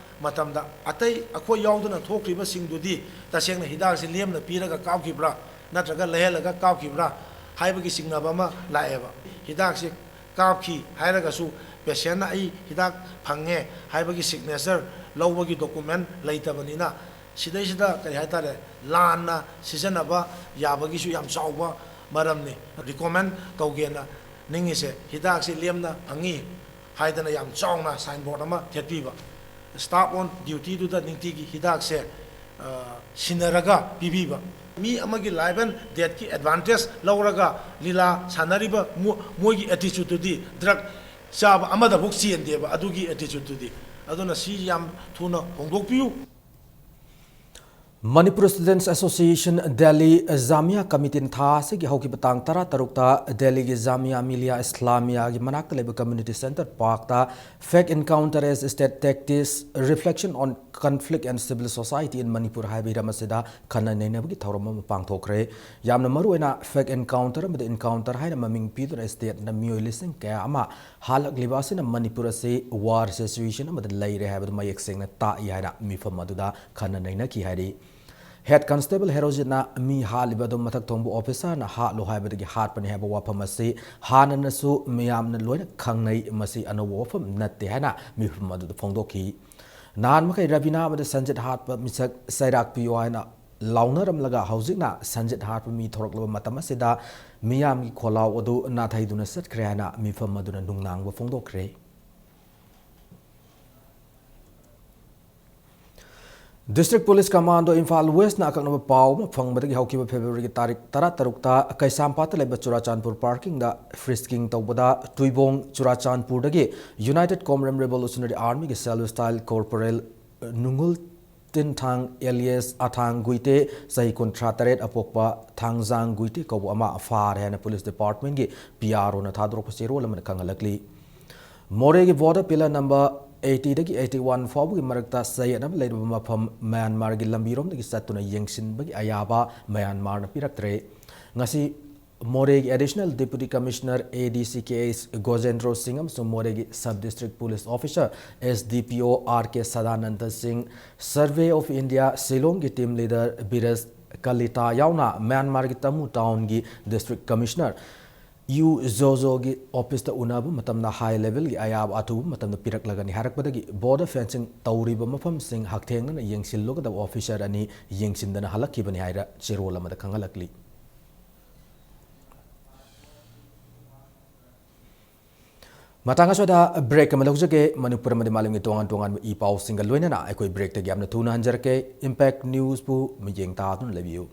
ꯃꯇꯝꯗ ꯑꯇꯩ ꯑꯩꯈꯣꯏ ꯌꯥꯎꯗꯅ ꯊꯣꯛꯈ꯭ꯔꯤꯕꯁꯤꯡꯗꯨꯗꯤ ꯇꯁꯦꯡꯅ ꯍꯤꯗꯥꯛꯁꯤ ꯂꯦꯝꯅ ꯄꯤꯔꯒ ꯀꯥꯞꯈꯤꯕ꯭ꯔꯥ, ꯅꯠꯇ꯭ꯔꯒ ꯂꯩꯍꯜꯂꯒ ꯀꯥꯞꯈꯤꯕ꯭ꯔꯥ ꯍꯥꯏꯕꯒꯤ ꯆꯤꯡꯅꯕ ꯑꯃ ꯂꯥꯛꯑꯦꯕ꯫ ꯍꯤꯗꯥꯛꯁꯤ ꯀꯥꯞꯈꯤ ꯍꯥꯏꯔꯒꯁꯨ patientꯅ "ꯑꯩ ꯍꯤꯗꯥꯛ ꯐꯪꯉꯦ" ꯍꯥꯏꯕꯒꯤ signature ꯂꯧꯕꯒꯤ document ꯂꯩꯇꯕꯅꯤꯅ, ꯁꯤꯗꯩꯁꯤꯗ ꯀꯔꯤ ꯍꯥꯏꯇꯥꯔꯦ, ꯂꯥꯟꯅ ꯁꯤꯖꯤꯟꯅꯕ ꯌꯥꯕꯒꯤꯁꯨ ꯌꯥꯝ ꯆꯥꯎꯕ ꯃꯔꯝꯅꯤ꯫ Recommend ꯇꯧꯒꯦꯅ ꯅꯤꯡꯉꯤꯁꯦ, ꯍꯤꯗꯥꯛꯁꯤ ꯂꯦꯝꯅ ꯐꯪꯉꯤ ꯍꯥꯏꯗꯅ ꯌꯥꯝ ꯆꯥꯎꯅ signboard ꯑꯃ ꯊꯦꯠꯄꯤꯕ, staff on dutyꯗꯨꯗ ꯅꯤꯡꯇꯤꯒꯤ ꯍꯤꯗꯥꯛꯁꯦ, ꯑ, ꯁꯤꯟꯅꯔꯒ ꯄꯤꯕꯤꯕ꯫ ꯃꯤ ꯑꯃꯒꯤ life and deathꯀꯤ advantage ꯂꯧꯔꯒ ꯂꯤꯂꯥ ꯁꯥꯟꯅꯔꯤꯕ ꯃꯣ-, ꯃꯣꯏꯒꯤ attitudeꯇꯨꯗꯤ drug ꯆꯥꯕ ꯑꯃꯗꯐꯥꯎ ꯆꯦꯟꯗꯦꯕ, ꯑꯗꯨꯒꯤ attitudeꯇꯨꯗꯤ꯫ ꯑꯗꯨꯅ ꯁꯤ ꯌꯥꯝ ꯊꯨꯅ ꯍꯣꯡꯗꯣꯛꯄꯤꯌꯨ꯫ Manipur Students Association Delhi Jamia Committeeꯅ ꯊꯥ ꯑꯁꯤꯒꯤ ꯍꯧꯈꯤꯕ ꯇꯥꯡ ꯇꯔꯥꯇꯔꯨꯛꯇ ꯗꯦꯜꯂꯤꯒꯤ Jamia Millia Islamiaꯒꯤ ꯃꯅꯥꯛꯇ ꯂꯩꯕ Community Centre Parkꯇ Fake Encounter as State Tactics, Reflection on Conflict and Civil Society in Manipur ꯍꯥꯏꯕ ꯍꯤꯔꯝ ꯑꯁꯤꯗ ꯈꯟꯅ ꯅꯩꯅꯕꯒꯤ ꯊꯧꯔꯝ ꯑꯃ ꯄꯥꯡꯊꯣꯛꯈ꯭ꯔꯦ꯫ ꯌꯥꯝꯅ ꯃꯔꯨꯑꯣꯏꯅ fake encounter ꯑꯃꯗꯤ encounter ꯍꯥꯏꯅ ꯃꯃꯤꯡ ꯄꯤꯗꯨꯅ stateꯅ ꯃꯤꯑꯣꯏ ꯂꯤꯁꯤꯡ ꯀꯌꯥ ꯑꯃ ꯍꯥꯠꯂꯛꯂꯤꯕ ꯑꯁꯤꯅ ꯃꯅꯤꯄꯨꯔ ꯑꯁꯤ war situation ꯑꯃꯗ ꯂꯩꯔꯦ ꯍꯥꯏꯕꯗꯨ ꯃꯌꯦꯛ ꯁꯦꯡꯅ ꯇꯥꯛꯏ ꯍꯥꯏꯅ ꯃꯤꯐꯝ ꯑꯗꯨꯗ ꯈꯟꯅ ꯅꯩꯅꯈꯤ ꯍꯥꯏꯔꯤ꯫ Head Constable ꯍꯦꯔꯣꯖꯤꯠꯅ ꯃꯤ ꯍꯥꯠꯂꯤꯕ ꯑꯗꯨ ꯃꯊꯛ ꯊꯣꯡꯕ officerꯅ ꯍꯥꯠꯂꯨ ꯍꯥꯏꯕꯗꯒꯤ ꯍꯥꯠꯄꯅꯤ ꯍꯥꯏꯕ ꯋꯥꯐꯝ ꯑꯁꯤ ꯍꯥꯟꯅꯅꯁꯨ ꯃꯤꯌꯥꯝꯅ ꯂꯣꯏꯅ ꯈꯪꯅꯩ, ꯃꯁꯤ ꯑꯅꯧꯕ ꯋꯥꯐꯝ ꯅꯠꯇꯦ ꯍꯥꯏꯅ ꯃꯤꯐꯝ ꯑꯗꯨꯗ ꯐꯣꯡꯗꯣꯛꯈꯤ꯫ ꯅꯍꯥꯟ ꯃꯈꯩ ꯔꯕꯤꯅꯥ ꯑꯃꯗꯤ ꯁꯟꯖꯤꯠ ꯍꯥꯠꯄ ꯃꯤꯁꯛ ꯆꯩꯔꯥꯛ ꯄꯤꯌꯨ ꯍꯥꯏꯅ ꯂꯥꯎꯅꯔꯝꯂꯒ ꯍꯧꯖꯤꯛꯅ ꯁꯟꯖꯤꯠ ꯍꯥꯠꯄ ꯃꯤ ꯊꯣꯔꯛꯂꯕ ꯃꯇꯝ ꯑꯁꯤꯗ ꯃꯤꯌꯥꯝꯒꯤ ꯈꯣꯜꯂꯥꯎ ꯑꯗꯨ ꯅꯥꯊꯩꯗꯨꯅ ꯆꯠꯈ꯭ꯔꯦ ꯍꯥꯏꯅ ꯃꯤꯐꯝ ꯑꯗꯨꯅ ꯅꯨꯡꯅꯥꯡꯕ ꯐꯣꯡꯗꯣꯛꯈ꯭ꯔꯦ꯫ District Police Commando Imphal West ꯅ ꯑꯀꯛꯅꯕ ꯄꯥꯎ ꯑꯃ ꯐꯪꯕꯗꯒꯤ ꯍꯧꯈꯤꯕ February ꯒꯤ ꯇꯥꯔꯤꯛ ꯇꯔꯥ ꯇꯔꯨꯛꯇ ꯀꯩꯁꯥꯝꯄꯥꯠꯇ ꯂꯩꯕ ꯆꯨꯔꯥꯆꯥꯟꯄꯨꯔ parking ꯗ frisking ꯇꯧꯕꯗ ꯇꯨꯏꯕꯣꯡ ꯆꯨꯔꯥꯆꯥꯟꯄꯨꯔꯗꯒꯤ United Commrade Revolutionary Army ꯒꯤ Self Style Corporal ꯅꯨꯡꯉꯨꯜ ꯇꯤꯟꯊꯥꯡ alias ꯑꯊꯥꯡ ꯒꯨꯏꯇꯦ, ꯆꯍꯤ ꯀꯨꯟꯊ꯭ꯔꯥ ꯇꯔꯦꯠ ꯑꯄꯣꯛꯄ ꯊꯥꯡꯖꯥꯡ ꯒꯨꯏꯇꯦ ꯀꯧꯕ ꯑꯃ ꯐꯥꯔꯦ ꯍꯥꯏꯅ Police Department ꯀꯤ P R O ꯅ ꯊꯥꯗꯣꯔꯛꯄ ꯆꯦꯔꯣꯜ ꯑꯃꯅ ꯈꯪꯍꯜꯂꯛꯂꯤ꯫ ꯃꯣꯔꯦꯒꯤ border pillar number eighty ꯗꯒꯤ eighty one ꯐꯥꯎꯕꯒꯤ ꯃꯔꯛꯇ ꯆꯌꯦꯠꯅꯕ ꯂꯩꯔꯕ ꯃꯐꯝ ꯃ꯭ꯌꯥꯟꯃꯥꯔꯒꯤ ꯂꯝꯕꯤꯔꯣꯝꯗꯒꯤ ꯆꯠꯇꯨꯅ ꯌꯦꯡꯁꯤꯟꯕꯒꯤ ꯑꯌꯥꯕ ꯃ꯭ꯌꯥꯟꯃꯥꯔꯅ ꯄꯤꯔꯛꯇ꯭ꯔꯦ꯫ ꯉꯁꯤ ꯃꯣꯔꯦꯒꯤ Additional Deputy Commissioner A D C K H ꯒꯣꯖꯦꯟꯗ꯭ꯔꯣ ꯁꯤꯡ ꯑꯃꯁꯨꯡ ꯃꯣꯔꯦꯒꯤ Sub District Police Officer S D P O R K Sadananda ꯁꯤꯡ, Survey of India ꯁꯤꯂꯣꯡꯒꯤ team leader Biresh Kalita ꯌꯥꯎꯅ ꯃ꯭ꯌꯥꯟꯃꯥꯔꯒꯤ ꯇꯃꯨ ꯇꯥꯎꯟꯒꯤ District Commissioner ꯌꯨ ꯖꯣꯖꯣꯒꯤ office ꯇ ꯎꯅꯕ ꯃꯇꯝꯗ high level ꯒꯤ ꯑꯌꯥꯕ ꯑꯊꯨꯕ ꯃꯇꯝꯗ ꯄꯤꯔꯛꯂꯒꯅꯤ ꯍꯥꯏꯔꯛꯄꯗꯒꯤ border fencing ꯇꯧꯔꯤꯕ ꯃꯐꯝꯁꯤꯡ ꯍꯛꯊꯦꯡꯅꯅ ꯌꯦꯡꯁꯤꯜꯂꯨꯒꯗꯕ officer ꯑꯅꯤ ꯌꯦꯡꯁꯤꯟꯗꯅ ꯍꯜꯂꯛꯈꯤꯕꯅꯤ ꯍꯥꯏꯔ ꯆꯦꯔꯣꯜ ꯑꯃꯗ ꯈꯪꯍꯜꯂꯛꯂꯤ꯫ ꯃꯇꯥꯡ ꯑꯁꯤꯗ break ꯑꯃ ꯂꯧꯖꯒꯦ꯫ ꯃꯅꯤꯄꯨꯔ ꯑꯃꯗꯤ ꯃꯥꯂꯦꯝꯒꯤ ꯇꯣꯉꯥꯟ ꯇꯣꯉꯥꯟꯕ ꯏ ꯄꯥꯎꯁꯤꯡꯒ ꯂꯣꯏꯅꯅ ꯑꯩꯈꯣꯏ break ꯇꯒꯤ ꯌꯥꯝꯅ ꯊꯨꯅ ꯍꯟꯖꯔꯛꯀꯦ꯫ Impact News ꯄꯨ ꯃꯤꯠꯌꯦꯡ ꯇꯥꯗꯨꯅ ꯂꯩꯕꯤꯌꯨ꯫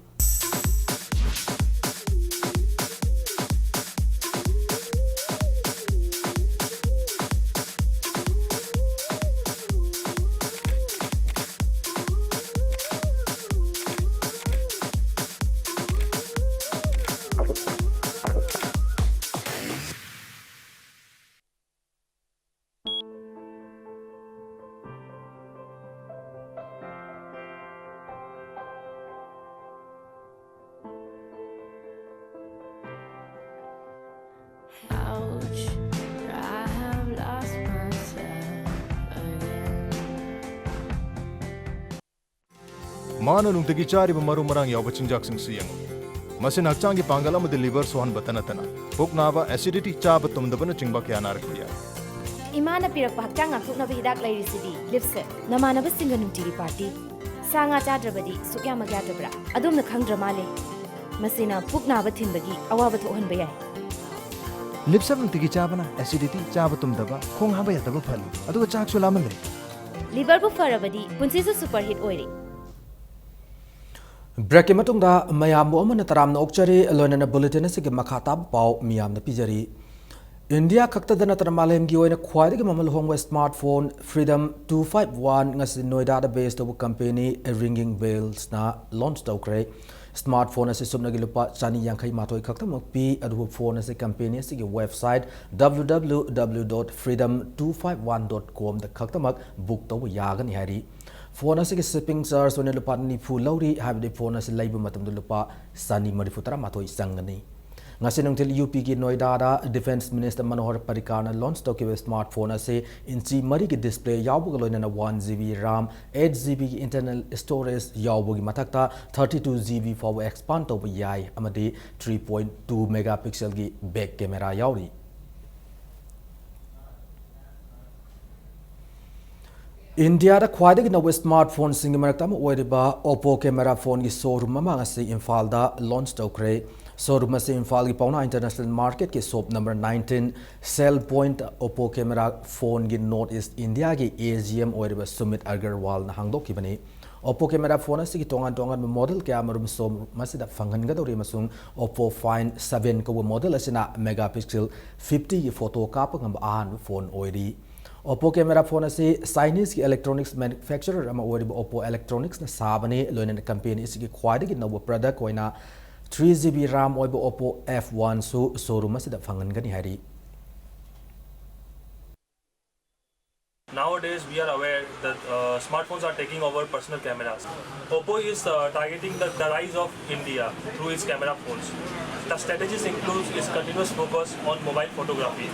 Ouch, I have lost myself again. ꯃꯥꯅ ꯅꯨꯡꯇꯤꯒꯤ ꯆꯥꯔꯤꯕ ꯃꯔꯨ ꯃꯔꯥꯡ ꯌꯥꯎꯕ ꯆꯤꯟꯖꯥꯛꯁꯤꯡꯁꯤ ꯌꯦꯡꯉꯨ꯫ ꯃꯁꯤꯅ ꯍꯛꯆꯥꯡꯒꯤ ꯄꯥꯡꯒꯜ ꯑꯃꯗꯤ liver ꯁꯣꯛꯍꯟꯕꯇ ꯅꯠꯇꯅ, ꯄꯨꯛ ꯅꯥꯕ, acidity, ꯆꯥꯕ ꯇꯨꯝꯗꯕꯅꯆꯤꯡꯕ ꯀꯌꯥ ꯅꯥꯔꯛꯄ ꯌꯥꯏ꯫ ꯏꯃꯥꯅ ꯄꯤꯔꯛꯄ ꯍꯛꯆꯥꯡ ꯉꯥꯛꯊꯣꯛꯅꯕ ꯍꯤꯗꯥꯛ ꯂꯩꯔꯤꯁꯤꯗꯤ, Lipset꯫ ꯅꯃꯥꯟꯅꯕꯁꯤꯡꯒ ꯅꯨꯡꯇꯤꯒꯤ party꯫ ꯁꯥ ꯉꯥ ꯆꯥꯗ꯭ꯔꯕꯗꯤ ꯁꯨꯛꯌꯥꯃꯛ ꯌꯥꯗ꯭ꯔꯕ꯭ꯔꯥ? ꯑꯗꯣꯝꯅ ꯈꯪꯗ꯭ꯔ ꯃꯥꯜꯂꯦ꯫ ꯃꯁꯤꯅ ꯄꯨꯛ ꯅꯥꯕ ꯊꯤꯟꯕꯒꯤ ꯑꯋꯥꯕ ꯊꯣꯛꯍꯟꯕ ꯌꯥꯏ꯫ Lipset ꯅꯨꯡꯇꯤꯒꯤ ꯆꯥꯕꯅ acidity, ꯆꯥꯕ ꯇꯨꯝꯗꯕ, ꯈꯣꯡ ꯍꯥꯝꯕ ꯌꯥꯗꯕ ꯐꯍꯜꯂꯤ, ꯑꯗꯨꯒ ꯆꯥꯛꯁꯨ ꯂꯥꯝꯍꯜꯂꯦ꯫ ꯂꯤꯚꯔꯕꯨ ꯐꯔꯕꯗꯤ ꯄꯨꯟꯁꯤꯁꯨ ꯁꯨꯄꯔ ꯍꯤꯠ ꯑꯣꯏꯔꯦ꯫ ꯕ꯭ꯔꯦꯛꯀꯤ ꯃꯇꯨꯡꯗ ꯃꯌꯥꯝꯕꯨ ꯑꯃꯅ ꯇꯔꯥꯝꯅ ꯑꯣꯛꯆꯔꯤ, ꯂꯣꯏꯅꯅ ꯕꯨꯂꯦꯇꯤꯟ ꯑꯁꯤꯒꯤ ꯃꯈꯥ ꯇꯥꯕ ꯄꯥꯎ ꯃꯤꯌꯥꯝꯗ ꯄꯤꯖꯔꯤ꯫ ꯏꯟꯗꯤꯌꯥ ꯈꯛꯇꯗ ꯅꯠꯇꯅ ꯃꯥꯂꯦꯝꯒꯤ ꯑꯣꯏꯅ ꯈ꯭ꯋꯥꯏꯗꯒꯤ ꯃꯃꯜ ꯍꯣꯡꯕ smart phone Freedom two five one ꯉꯁꯤ ꯅꯣꯏꯗꯥꯗ ꯕꯦꯖ ꯇꯧꯕ ꯀꯝꯄꯦꯅꯤ Ringing Bellsꯅ ꯂꯣꯟꯆ ꯇꯧꯈ꯭ꯔꯦ꯫ ꯁ꯭ꯃꯥꯔꯠ ꯐꯣꯟ ꯑꯁꯤ ꯁꯨꯞꯅꯒꯤ ꯂꯨꯄꯥ ꯆꯅꯤ ꯌꯥꯡꯈꯩ ꯃꯥꯊꯣꯏ ꯈꯛꯇꯃꯛ ꯄꯤ, ꯑꯗꯨꯕꯨ ꯐꯣꯟ ꯑꯁꯤ ꯀꯝꯄꯦꯅꯤ ꯑꯁꯤꯒꯤ website W W W dot freedom two five one dot com ꯗ ꯈꯛꯇꯃꯛ ꯕꯨꯛ ꯇꯧꯕ ꯌꯥꯒꯅꯤ ꯍꯥꯏꯔꯤ꯫ ꯐꯣꯟ ꯑꯁꯤꯒꯤ ꯁꯤꯞꯄꯤꯡ ꯆꯥꯔꯖ ꯑꯣꯏꯅ ꯂꯨꯄꯥ ꯅꯤꯐꯨ ꯂꯧꯔꯤ, ꯍꯥꯏꯕꯗꯤ ꯐꯣꯟ ꯑꯁꯤ ꯂꯩꯕ ꯃꯇꯝꯗ ꯂꯨꯄꯥ ꯆꯅꯤ ꯃꯔꯤꯐꯨ ꯇꯔꯥꯃꯥꯊꯣꯏ ꯆꯪꯒꯅꯤ꯫ ꯉꯁꯤ ꯅꯨꯡꯊꯤꯜ ꯌꯨ ꯄꯤꯒꯤ ꯅꯣꯏꯗꯥꯗ ꯗꯤꯐꯦꯟꯁ ꯃꯤꯅꯤꯁꯇꯔ ꯃꯅꯣꯍꯔ ꯄꯔꯤꯀꯥꯔꯅ ꯂꯣꯟꯆ ꯇꯧꯈꯤꯕ ꯁ꯭ꯃꯥꯔꯠ ꯐꯣꯟ ꯑꯁꯤ ꯏꯟꯆꯤ ꯃꯔꯤꯒꯤ ꯗꯤꯁꯄ꯭ꯂꯦ ꯌꯥꯎꯕꯒ ꯂꯣꯏꯅꯅ one G B RAM, eight G ꯕꯤꯒꯤ ꯏꯟꯇꯔꯅꯦꯜ ꯁ꯭ꯇꯣꯔꯦꯖ ꯌꯥꯎꯕꯒꯤ ꯃꯊꯛꯇ ꯊꯥꯔꯇꯤ ꯇꯨ ꯖꯤ ꯕꯤ ꯐꯥꯎꯕ ꯑꯦꯛꯁꯄꯥꯟ ꯇꯧꯕ ꯌꯥꯏ ꯑꯃꯗꯤ ꯊ꯭ꯔꯤ ꯄꯣꯏꯟ ꯇꯨ ꯃꯦꯒꯥ ꯄꯤꯛꯁꯦꯜꯒꯤ ꯕꯦꯛ ꯀꯦꯃꯦꯔꯥ ꯌꯥꯎꯔꯤ꯫ ꯏꯟꯗꯤꯌꯥꯗ ꯈ꯭ꯋꯥꯏꯗꯒꯤ ꯅꯧꯕ ꯁ꯭ꯃꯥꯔꯠ ꯐꯣꯟꯁꯤꯡꯒꯤ ꯃꯔꯛꯇ ꯑꯃ ꯑꯣꯏꯔꯤꯕ ꯑꯣꯞꯄꯣ ꯀꯦꯃꯦꯔꯥ ꯐꯣꯟꯒꯤ ꯁꯣꯔꯨꯝ ꯑꯃ ꯉꯁꯤ ꯏꯝꯐꯥꯜꯗ ꯂꯣꯟꯆ ꯇꯧꯈ꯭ꯔꯦ꯫ ꯁꯣꯔꯨꯝ ꯑꯁꯤ ꯏꯝꯐꯥꯜꯒꯤ ꯄꯥꯎꯅꯥ ꯏꯟꯇꯔꯅꯦꯁꯅꯦꯜ ꯃꯥꯔꯀꯦꯠꯀꯤ ꯁꯣꯞ ꯅꯝꯕꯔ ꯅꯥꯏꯟꯇꯤꯟ, ꯁꯦꯜ ꯄꯣꯏꯟꯠ ꯑꯣꯞꯄꯣ ꯀꯦꯃꯦꯔꯥ ꯐꯣꯟꯒꯤ ꯅꯣꯔꯠ ꯏꯁ ꯏꯟꯗꯤꯌꯥꯒꯤ ꯑꯦ ꯖꯤ ꯑꯦꯝ ꯑꯣꯏꯔꯤꯕ ꯁꯨꯃꯤꯠ ꯑꯒꯔꯋꯥꯜꯅ ꯍꯥꯡꯗꯣꯛꯈꯤꯕꯅꯤ꯫ ꯑꯣꯞꯄꯣ ꯀꯦꯃꯦꯔꯥ ꯐꯣꯟ ꯑꯁꯤꯒꯤ ꯇꯣꯉꯥꯟ ꯇꯣꯉꯥꯟꯕ ꯃꯣꯗꯦꯜ ꯀꯌꯥ ꯑꯃꯔꯣꯝ ꯁꯣꯔꯨꯝ ꯑꯁꯤꯗ ꯐꯪꯍꯟꯒꯗꯧꯔꯤ ꯑꯃꯁꯨꯡ ꯑꯣꯞꯄꯣ ꯐꯥꯏꯟ ꯁꯚꯦꯟ ꯀꯧꯕ ꯃꯣꯗꯦꯜ ꯑꯁꯤꯅ ꯃꯦꯒꯥ ꯄꯤꯛꯁꯦꯜ ꯐꯤꯐꯇꯤꯒꯤ ꯐꯣꯇꯣ ꯀꯥꯞꯄ ꯉꯝꯕ ꯑꯍꯥꯟꯕ ꯐꯣꯟ ꯑꯣꯏꯔꯤ꯫ ꯑꯣꯞꯄꯣ ꯀꯦꯃꯦꯔꯥ ꯐꯣꯟ ꯑꯁꯤ ꯆꯥꯏꯅꯤꯁꯀꯤ ꯏꯂꯦꯛꯇ꯭ꯔꯣꯅꯤꯛꯁ ꯃꯦꯅꯨꯐꯦꯛꯆꯔꯔ ꯑꯃ ꯑꯣꯏꯔꯤꯕ ꯑꯣꯞꯄꯣ ꯏꯂꯦꯛꯇ꯭ꯔꯣꯅꯤꯛꯁꯅ ꯁꯥꯕꯅꯤ꯫ ꯂꯣꯏꯅꯅ ꯀꯝꯄꯦꯅꯤ ꯑꯁꯤꯒꯤ ꯈ꯭ꯋꯥꯏꯗꯒꯤ ꯅꯧꯕ ꯄ꯭ꯔꯗꯛ ꯑꯣꯏꯅ ꯊ꯭ꯔꯤ ꯖꯤ ꯕꯤ ꯔꯥꯝ ꯑꯣꯏꯕ ꯑꯣꯞꯄꯣ ꯑꯦꯐ ꯋꯥꯟꯁꯨ ꯁꯣꯔꯨꯝ ꯑꯁꯤꯗ ꯐꯪꯍꯟꯒꯅꯤ ꯍꯥꯏꯔꯤ꯫ Nowadays, we are aware that uh, smartphones are taking over personal cameras. Oppo is uh, targeting the, the rise of India through its camera phones. The strategies includes its continuous focus on mobile photography,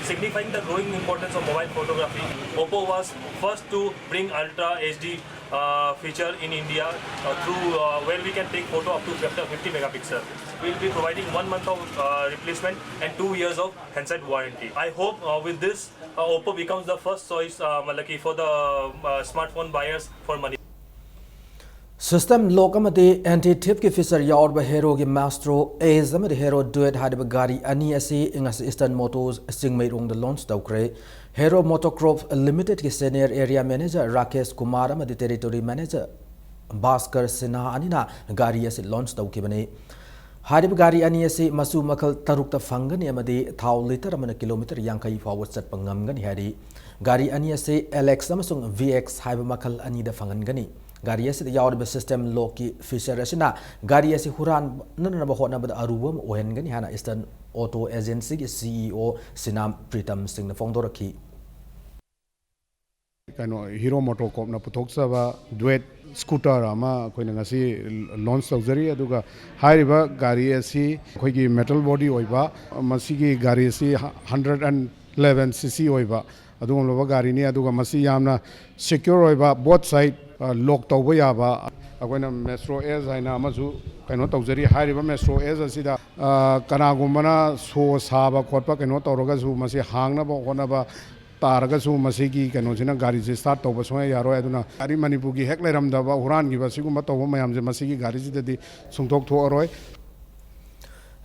signifying the growing importance of mobile photography. Oppo was first to bring ultra H D uh, feature in India uh, through uh, where we can take photo up to fifty megapixel. We'll be providing one month of uh, replacement and two years of handset warranty. I hope uh, with this, uh, Oppo becomes the first choice uh, मतलब कि for the uh, smartphone buyers for money. System lock ꯑꯃꯗꯤ ꯑꯦꯟꯇꯤ ꯊꯤꯞꯀꯤ ꯐꯤꯆꯔ ꯌꯥꯎꯔꯕ ꯍꯦꯔꯣꯒꯤ ꯃꯥꯁꯇ꯭ꯔꯣ ꯑꯦꯖ ꯑꯃꯗꯤ ꯍꯦꯔꯣ ꯗꯨꯋꯦꯠ ꯍꯥꯏꯔꯤꯕ ꯒꯥꯔꯤ ꯑꯅꯤ ꯑꯁꯤ ꯉꯁꯤ ꯏꯁꯇꯔꯟ ꯃꯣꯇꯣꯔꯁ ꯆꯤꯡꯃꯩꯔꯣꯡꯗ ꯂꯣꯟꯆ ꯇꯧꯈ꯭ꯔꯦ꯫ Hero Motocorp Limitedꯀꯤ Senior Area Manager Rakesh Kumar ꯑꯃꯗꯤ Territory Manager ꯚꯥꯁꯀꯔ ꯁꯤꯟꯍꯥ ꯑꯅꯤꯅ ꯒꯥꯔꯤ ꯑꯁꯤ launch ꯇꯧꯈꯤꯕꯅꯤ꯫ ꯍꯥꯏꯔꯤꯕ ꯒꯥꯔꯤ ꯑꯅꯤ ꯑꯁꯤ ꯃꯆꯨ ꯃꯈꯜ ꯇꯔꯨꯛꯇ ꯐꯪꯒꯅꯤ ꯑꯃꯗꯤ ꯊꯥꯎ litre ꯑꯃꯅ kilometre ꯌꯥꯡꯈꯩ ꯐꯥꯎꯕ ꯆꯠꯄ ꯉꯝꯒꯅꯤ ꯍꯥꯏꯔꯤ꯫ ꯒꯥꯔꯤ ꯑꯅꯤ ꯑꯁꯤ L X ꯑꯃꯁꯨꯡ V X ꯍꯥꯏꯕ ꯃꯈꯜ ꯑꯅꯤꯗ ꯐꯪꯍꯟꯒꯅꯤ꯫ ꯒꯥꯔꯤ ꯑꯁꯤꯗ ꯌꯥꯎꯔꯤꯕ system lockꯀꯤ feature ꯑꯁꯤꯅ ꯒꯥꯔꯤ ꯑꯁꯤ ꯍꯨꯔꯥꯟꯅꯅꯕ ꯍꯣꯠꯅꯕꯗ ꯑꯔꯨꯕ ꯑꯃ ꯑꯣꯏꯍꯟꯒꯅꯤ ꯍꯥꯏꯅ Eastern Auto Agencyꯒꯤ CEO ꯁꯤꯅꯥꯝ ꯄ꯭ꯔꯤꯇꯝ ꯁꯤꯡꯅ ꯐꯣꯡꯗꯣꯔꯛꯈꯤ꯫ ꯀꯩꯅꯣ, Hero Motocorpꯅ ꯄꯨꯊꯣꯛꯆꯕ Duet scooter ꯑꯃ ꯑꯩꯈꯣꯏꯅ ꯉꯁꯤ launch ꯇꯧꯖꯔꯤ꯫ ꯑꯗꯨꯒ ꯍꯥꯏꯔꯤꯕ ꯒꯥꯔꯤ ꯑꯁꯤ ꯑꯩꯈꯣꯏꯒꯤ metal body ꯑꯣꯏꯕ, ꯃꯁꯤꯒꯤ ꯒꯥꯔꯤ ꯑꯁꯤ hundred and eleven C C ꯑꯣꯏꯕ ꯑꯗꯨꯒꯨꯝꯂꯕ ꯒꯥꯔꯤꯅꯤ꯫ ꯑꯗꯨꯒ ꯃꯁꯤ ꯌꯥꯝꯅ secure ꯑꯣꯏꯕ, both side, ꯑ, lock ꯇꯧꯕ ꯌꯥꯕ꯫ ꯑꯩꯈꯣꯏꯅ Metro Edge ꯍꯥꯏꯅ ꯑꯃꯁꯨ ꯀꯩꯅꯣ ꯇꯧꯖꯔꯤ꯫ ꯍꯥꯏꯔꯤꯕ Metro Edge ꯑꯁꯤꯗ, ꯑ, ꯀꯅꯥꯒꯨꯝꯕꯅ ꯁꯣ ꯁꯥꯕ ꯈꯣꯠꯄ ꯀꯩꯅꯣ ꯇꯧꯔꯒꯁꯨ ꯃꯁꯤ ꯍꯥꯡꯅꯕ ꯍꯣꯠꯅꯕ ꯇꯥꯔꯒꯁꯨ ꯃꯁꯤꯒꯤ ꯀꯩꯅꯣꯁꯤꯅ ꯒꯥꯔꯤꯁꯦ start ꯇꯧꯕ ꯁꯨꯡꯌꯥ ꯌꯥꯔꯣꯏ꯫ ꯑꯗꯨꯅ ꯒꯥꯔꯤ ꯃꯅꯤꯄꯨꯔꯒꯤ ꯍꯦꯛ ꯂꯩꯔꯝꯗꯕ ꯍꯨꯔꯥꯟꯈꯤꯕ ꯁꯤꯒꯨꯝꯕ ꯇꯧꯕ ꯃꯌꯥꯝꯁꯦ ꯃꯁꯤꯒꯤ ꯒꯥꯔꯤꯁꯤꯗꯗꯤ ꯁꯨꯡꯊꯣꯛ ꯊꯣꯛꯑꯔꯣꯏ꯫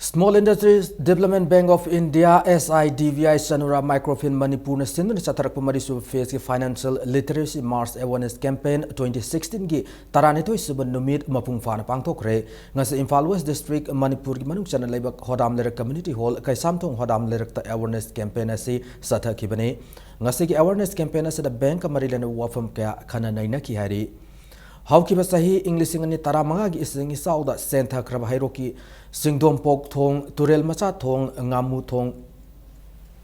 Small Industries Development Bank of India, S I D B I, Chanura Microfinance ꯃꯅꯤꯄꯨꯔꯅ ꯁꯤꯟꯗꯨꯅ ꯆꯠꯊꯔꯛꯄ ꯃꯔꯤꯁꯨꯕ phaseꯀꯤ Financial Literacy March Awareness Campaign twenty sixteenꯒꯤ ꯇꯔꯥꯅꯤꯊꯣꯏ ꯁꯨꯕ ꯅꯨꯃꯤꯠ ꯃꯄꯨꯡ ꯐꯥꯅ ꯄꯥꯡꯊꯣꯛꯈ꯭ꯔꯦ꯫ ꯉꯁꯤ Imphal West District, ꯃꯅꯤꯄꯨꯔꯒꯤ ꯃꯅꯨꯡ ꯆꯟꯅ ꯂꯩꯕ ꯍꯣꯗꯥꯝ ꯂꯩꯔꯛ Community Hall, Keishamthong ꯍꯣꯗꯥꯝ ꯂꯩꯔꯛꯇ awareness campaign ꯑꯁꯤ ꯆꯠꯊꯈꯤꯕꯅꯤ꯫ ꯉꯁꯤꯒꯤ awareness campaign ꯑꯁꯤꯗ bankꯀ ꯃꯔꯤ ꯂꯩꯅꯕ ꯋꯥꯐꯝ ꯀꯌꯥ ꯈꯟꯅ ꯅꯩꯅꯈꯤ ꯍꯥꯏꯔꯤ꯫ ꯍꯧꯈꯤꯕ ꯆꯍꯤ ꯏꯪ ꯂꯤꯁꯤꯡ ꯑꯅꯤ ꯇꯔꯥꯃꯉꯥꯒꯤ ꯏꯁꯤꯡ ꯏꯆꯥꯎꯗ ꯆꯦꯟꯊꯈ꯭ꯔꯕ ꯍꯩꯔꯣꯛꯀꯤ ꯁꯤꯡꯗꯣꯝꯄꯣꯛ ꯊꯣꯡ, ꯇꯨꯔꯦꯜ ꯃꯆꯥ ꯊꯣꯡ, ꯉꯥꯃꯨ ꯊꯣꯡ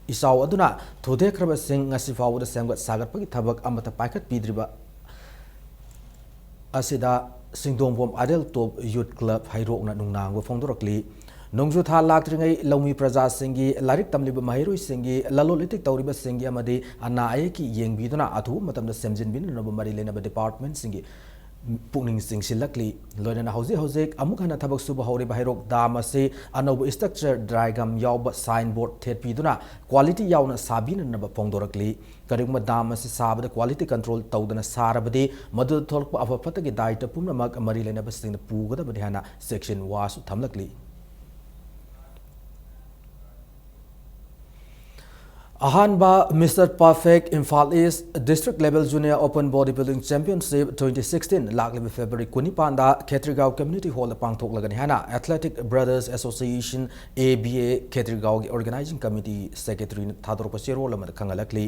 ꯏꯆꯥꯎ ꯑꯗꯨꯅ ꯊꯨꯗꯦꯛꯈ꯭ꯔꯕꯁꯤꯡ ꯉꯁꯤ ꯐꯥꯎꯕꯗ ꯁꯦꯝꯒꯠ ꯁꯥꯒꯠꯄꯒꯤ ꯊꯕꯛ ꯑꯃꯠꯇ ꯄꯥꯏꯈꯠꯄꯤꯗ꯭ꯔꯤꯕ ꯑꯁꯤꯗ ꯁꯤꯡꯗꯣꯡꯕꯣꯝ Ideal Top Youth Club ꯍꯩꯔꯣꯛꯅ ꯅꯨꯡꯅꯥꯡꯕ ꯐꯣꯡꯗꯣꯔꯛꯂꯤ꯫ ꯅꯣꯡꯖꯨ ꯊꯥ ꯂꯥꯛꯇ꯭ꯔꯤꯉꯩ ꯂꯧꯃꯤ ꯄ꯭ꯔꯖꯥꯁꯤꯡꯒꯤ, ꯂꯥꯏꯔꯤꯛ ꯇꯝꯂꯤꯕ ꯃꯍꯩꯔꯣꯏꯁꯤꯡꯒꯤ, ꯂꯂꯣꯟ ꯏꯇꯤꯛ ꯇꯧꯔꯤꯕꯁꯤꯡꯒꯤ ꯑꯃꯗꯤ ꯑꯅꯥ ꯑꯌꯦꯛꯀꯤ ꯌꯦꯡꯕꯤꯗꯨꯅ ꯑꯊꯨꯕ ꯃꯇꯝꯗ ꯁꯦꯝꯖꯤꯟꯕꯤꯅꯅꯕ ꯃꯔꯤ ꯂꯩꯅꯕ departmentꯁꯤꯡꯒꯤ ꯄꯨꯛꯅꯤꯡ ꯆꯤꯡꯁꯤꯜꯂꯛꯂꯤ꯫ ꯂꯣꯏꯅꯅ ꯍꯧꯖꯤꯛ ꯍꯧꯖꯤꯛ ꯑꯃꯨꯛ ꯍꯟꯅ ꯊꯕꯛ ꯁꯨꯕ ꯍꯧꯔꯤꯕ ꯍꯩꯔꯣꯛ dam ꯑꯁꯤ ꯑꯅꯧꯕ structure diagram ꯌꯥꯎꯕ signboard ꯊꯦꯠꯄꯤꯗꯨꯅ quality ꯌꯥꯎꯅ ꯁꯥꯕꯤꯅꯅꯕ ꯐꯣꯡꯗꯣꯔꯛꯂꯤ꯫ ꯀꯔꯤꯒꯨꯝꯕ dam ꯑꯁꯤ ꯁꯥꯕꯗ quality control ꯇꯧꯗꯅ ꯁꯥꯔꯕꯗꯤ ꯃꯗꯨꯗ ꯊꯣꯛꯂꯛꯄ ꯑꯐ ꯐꯠꯇꯒꯤ ꯗꯥꯏꯇ ꯄꯨꯝꯅꯃꯛ ꯃꯔꯤ ꯂꯩꯅꯕꯁꯤꯡꯅ ꯄꯨꯒꯗꯕꯅꯤ ꯍꯥꯏꯅ ꯆꯦꯛꯁꯤꯟ ꯋꯥꯁꯨ ꯊꯝꯂꯛꯂꯤ꯫ ꯑꯍꯥꯟꯕ Mister Perfect Imphal East District Level Junior Open Bodybuilding Championship twenty sixteen ꯂꯥꯛꯂꯤꯕ February ꯀꯨꯟꯅꯤꯄꯥꯟꯗ ꯈꯦꯇ꯭ꯔꯤꯒꯥꯎ Community Hall ꯗ ꯄꯥꯡꯊꯣꯛꯂꯒꯅꯤ ꯍꯥꯏꯅ Athletic Brothers Association, A B A, ꯈꯦꯇ꯭ꯔꯤꯒꯥꯎꯒꯤ Organizing Committee Secretary ꯅ ꯊꯥꯗꯣꯔꯛꯄ ꯆꯦꯔꯣꯜ ꯑꯃꯗ ꯈꯪꯍꯜꯂꯛꯂꯤ꯫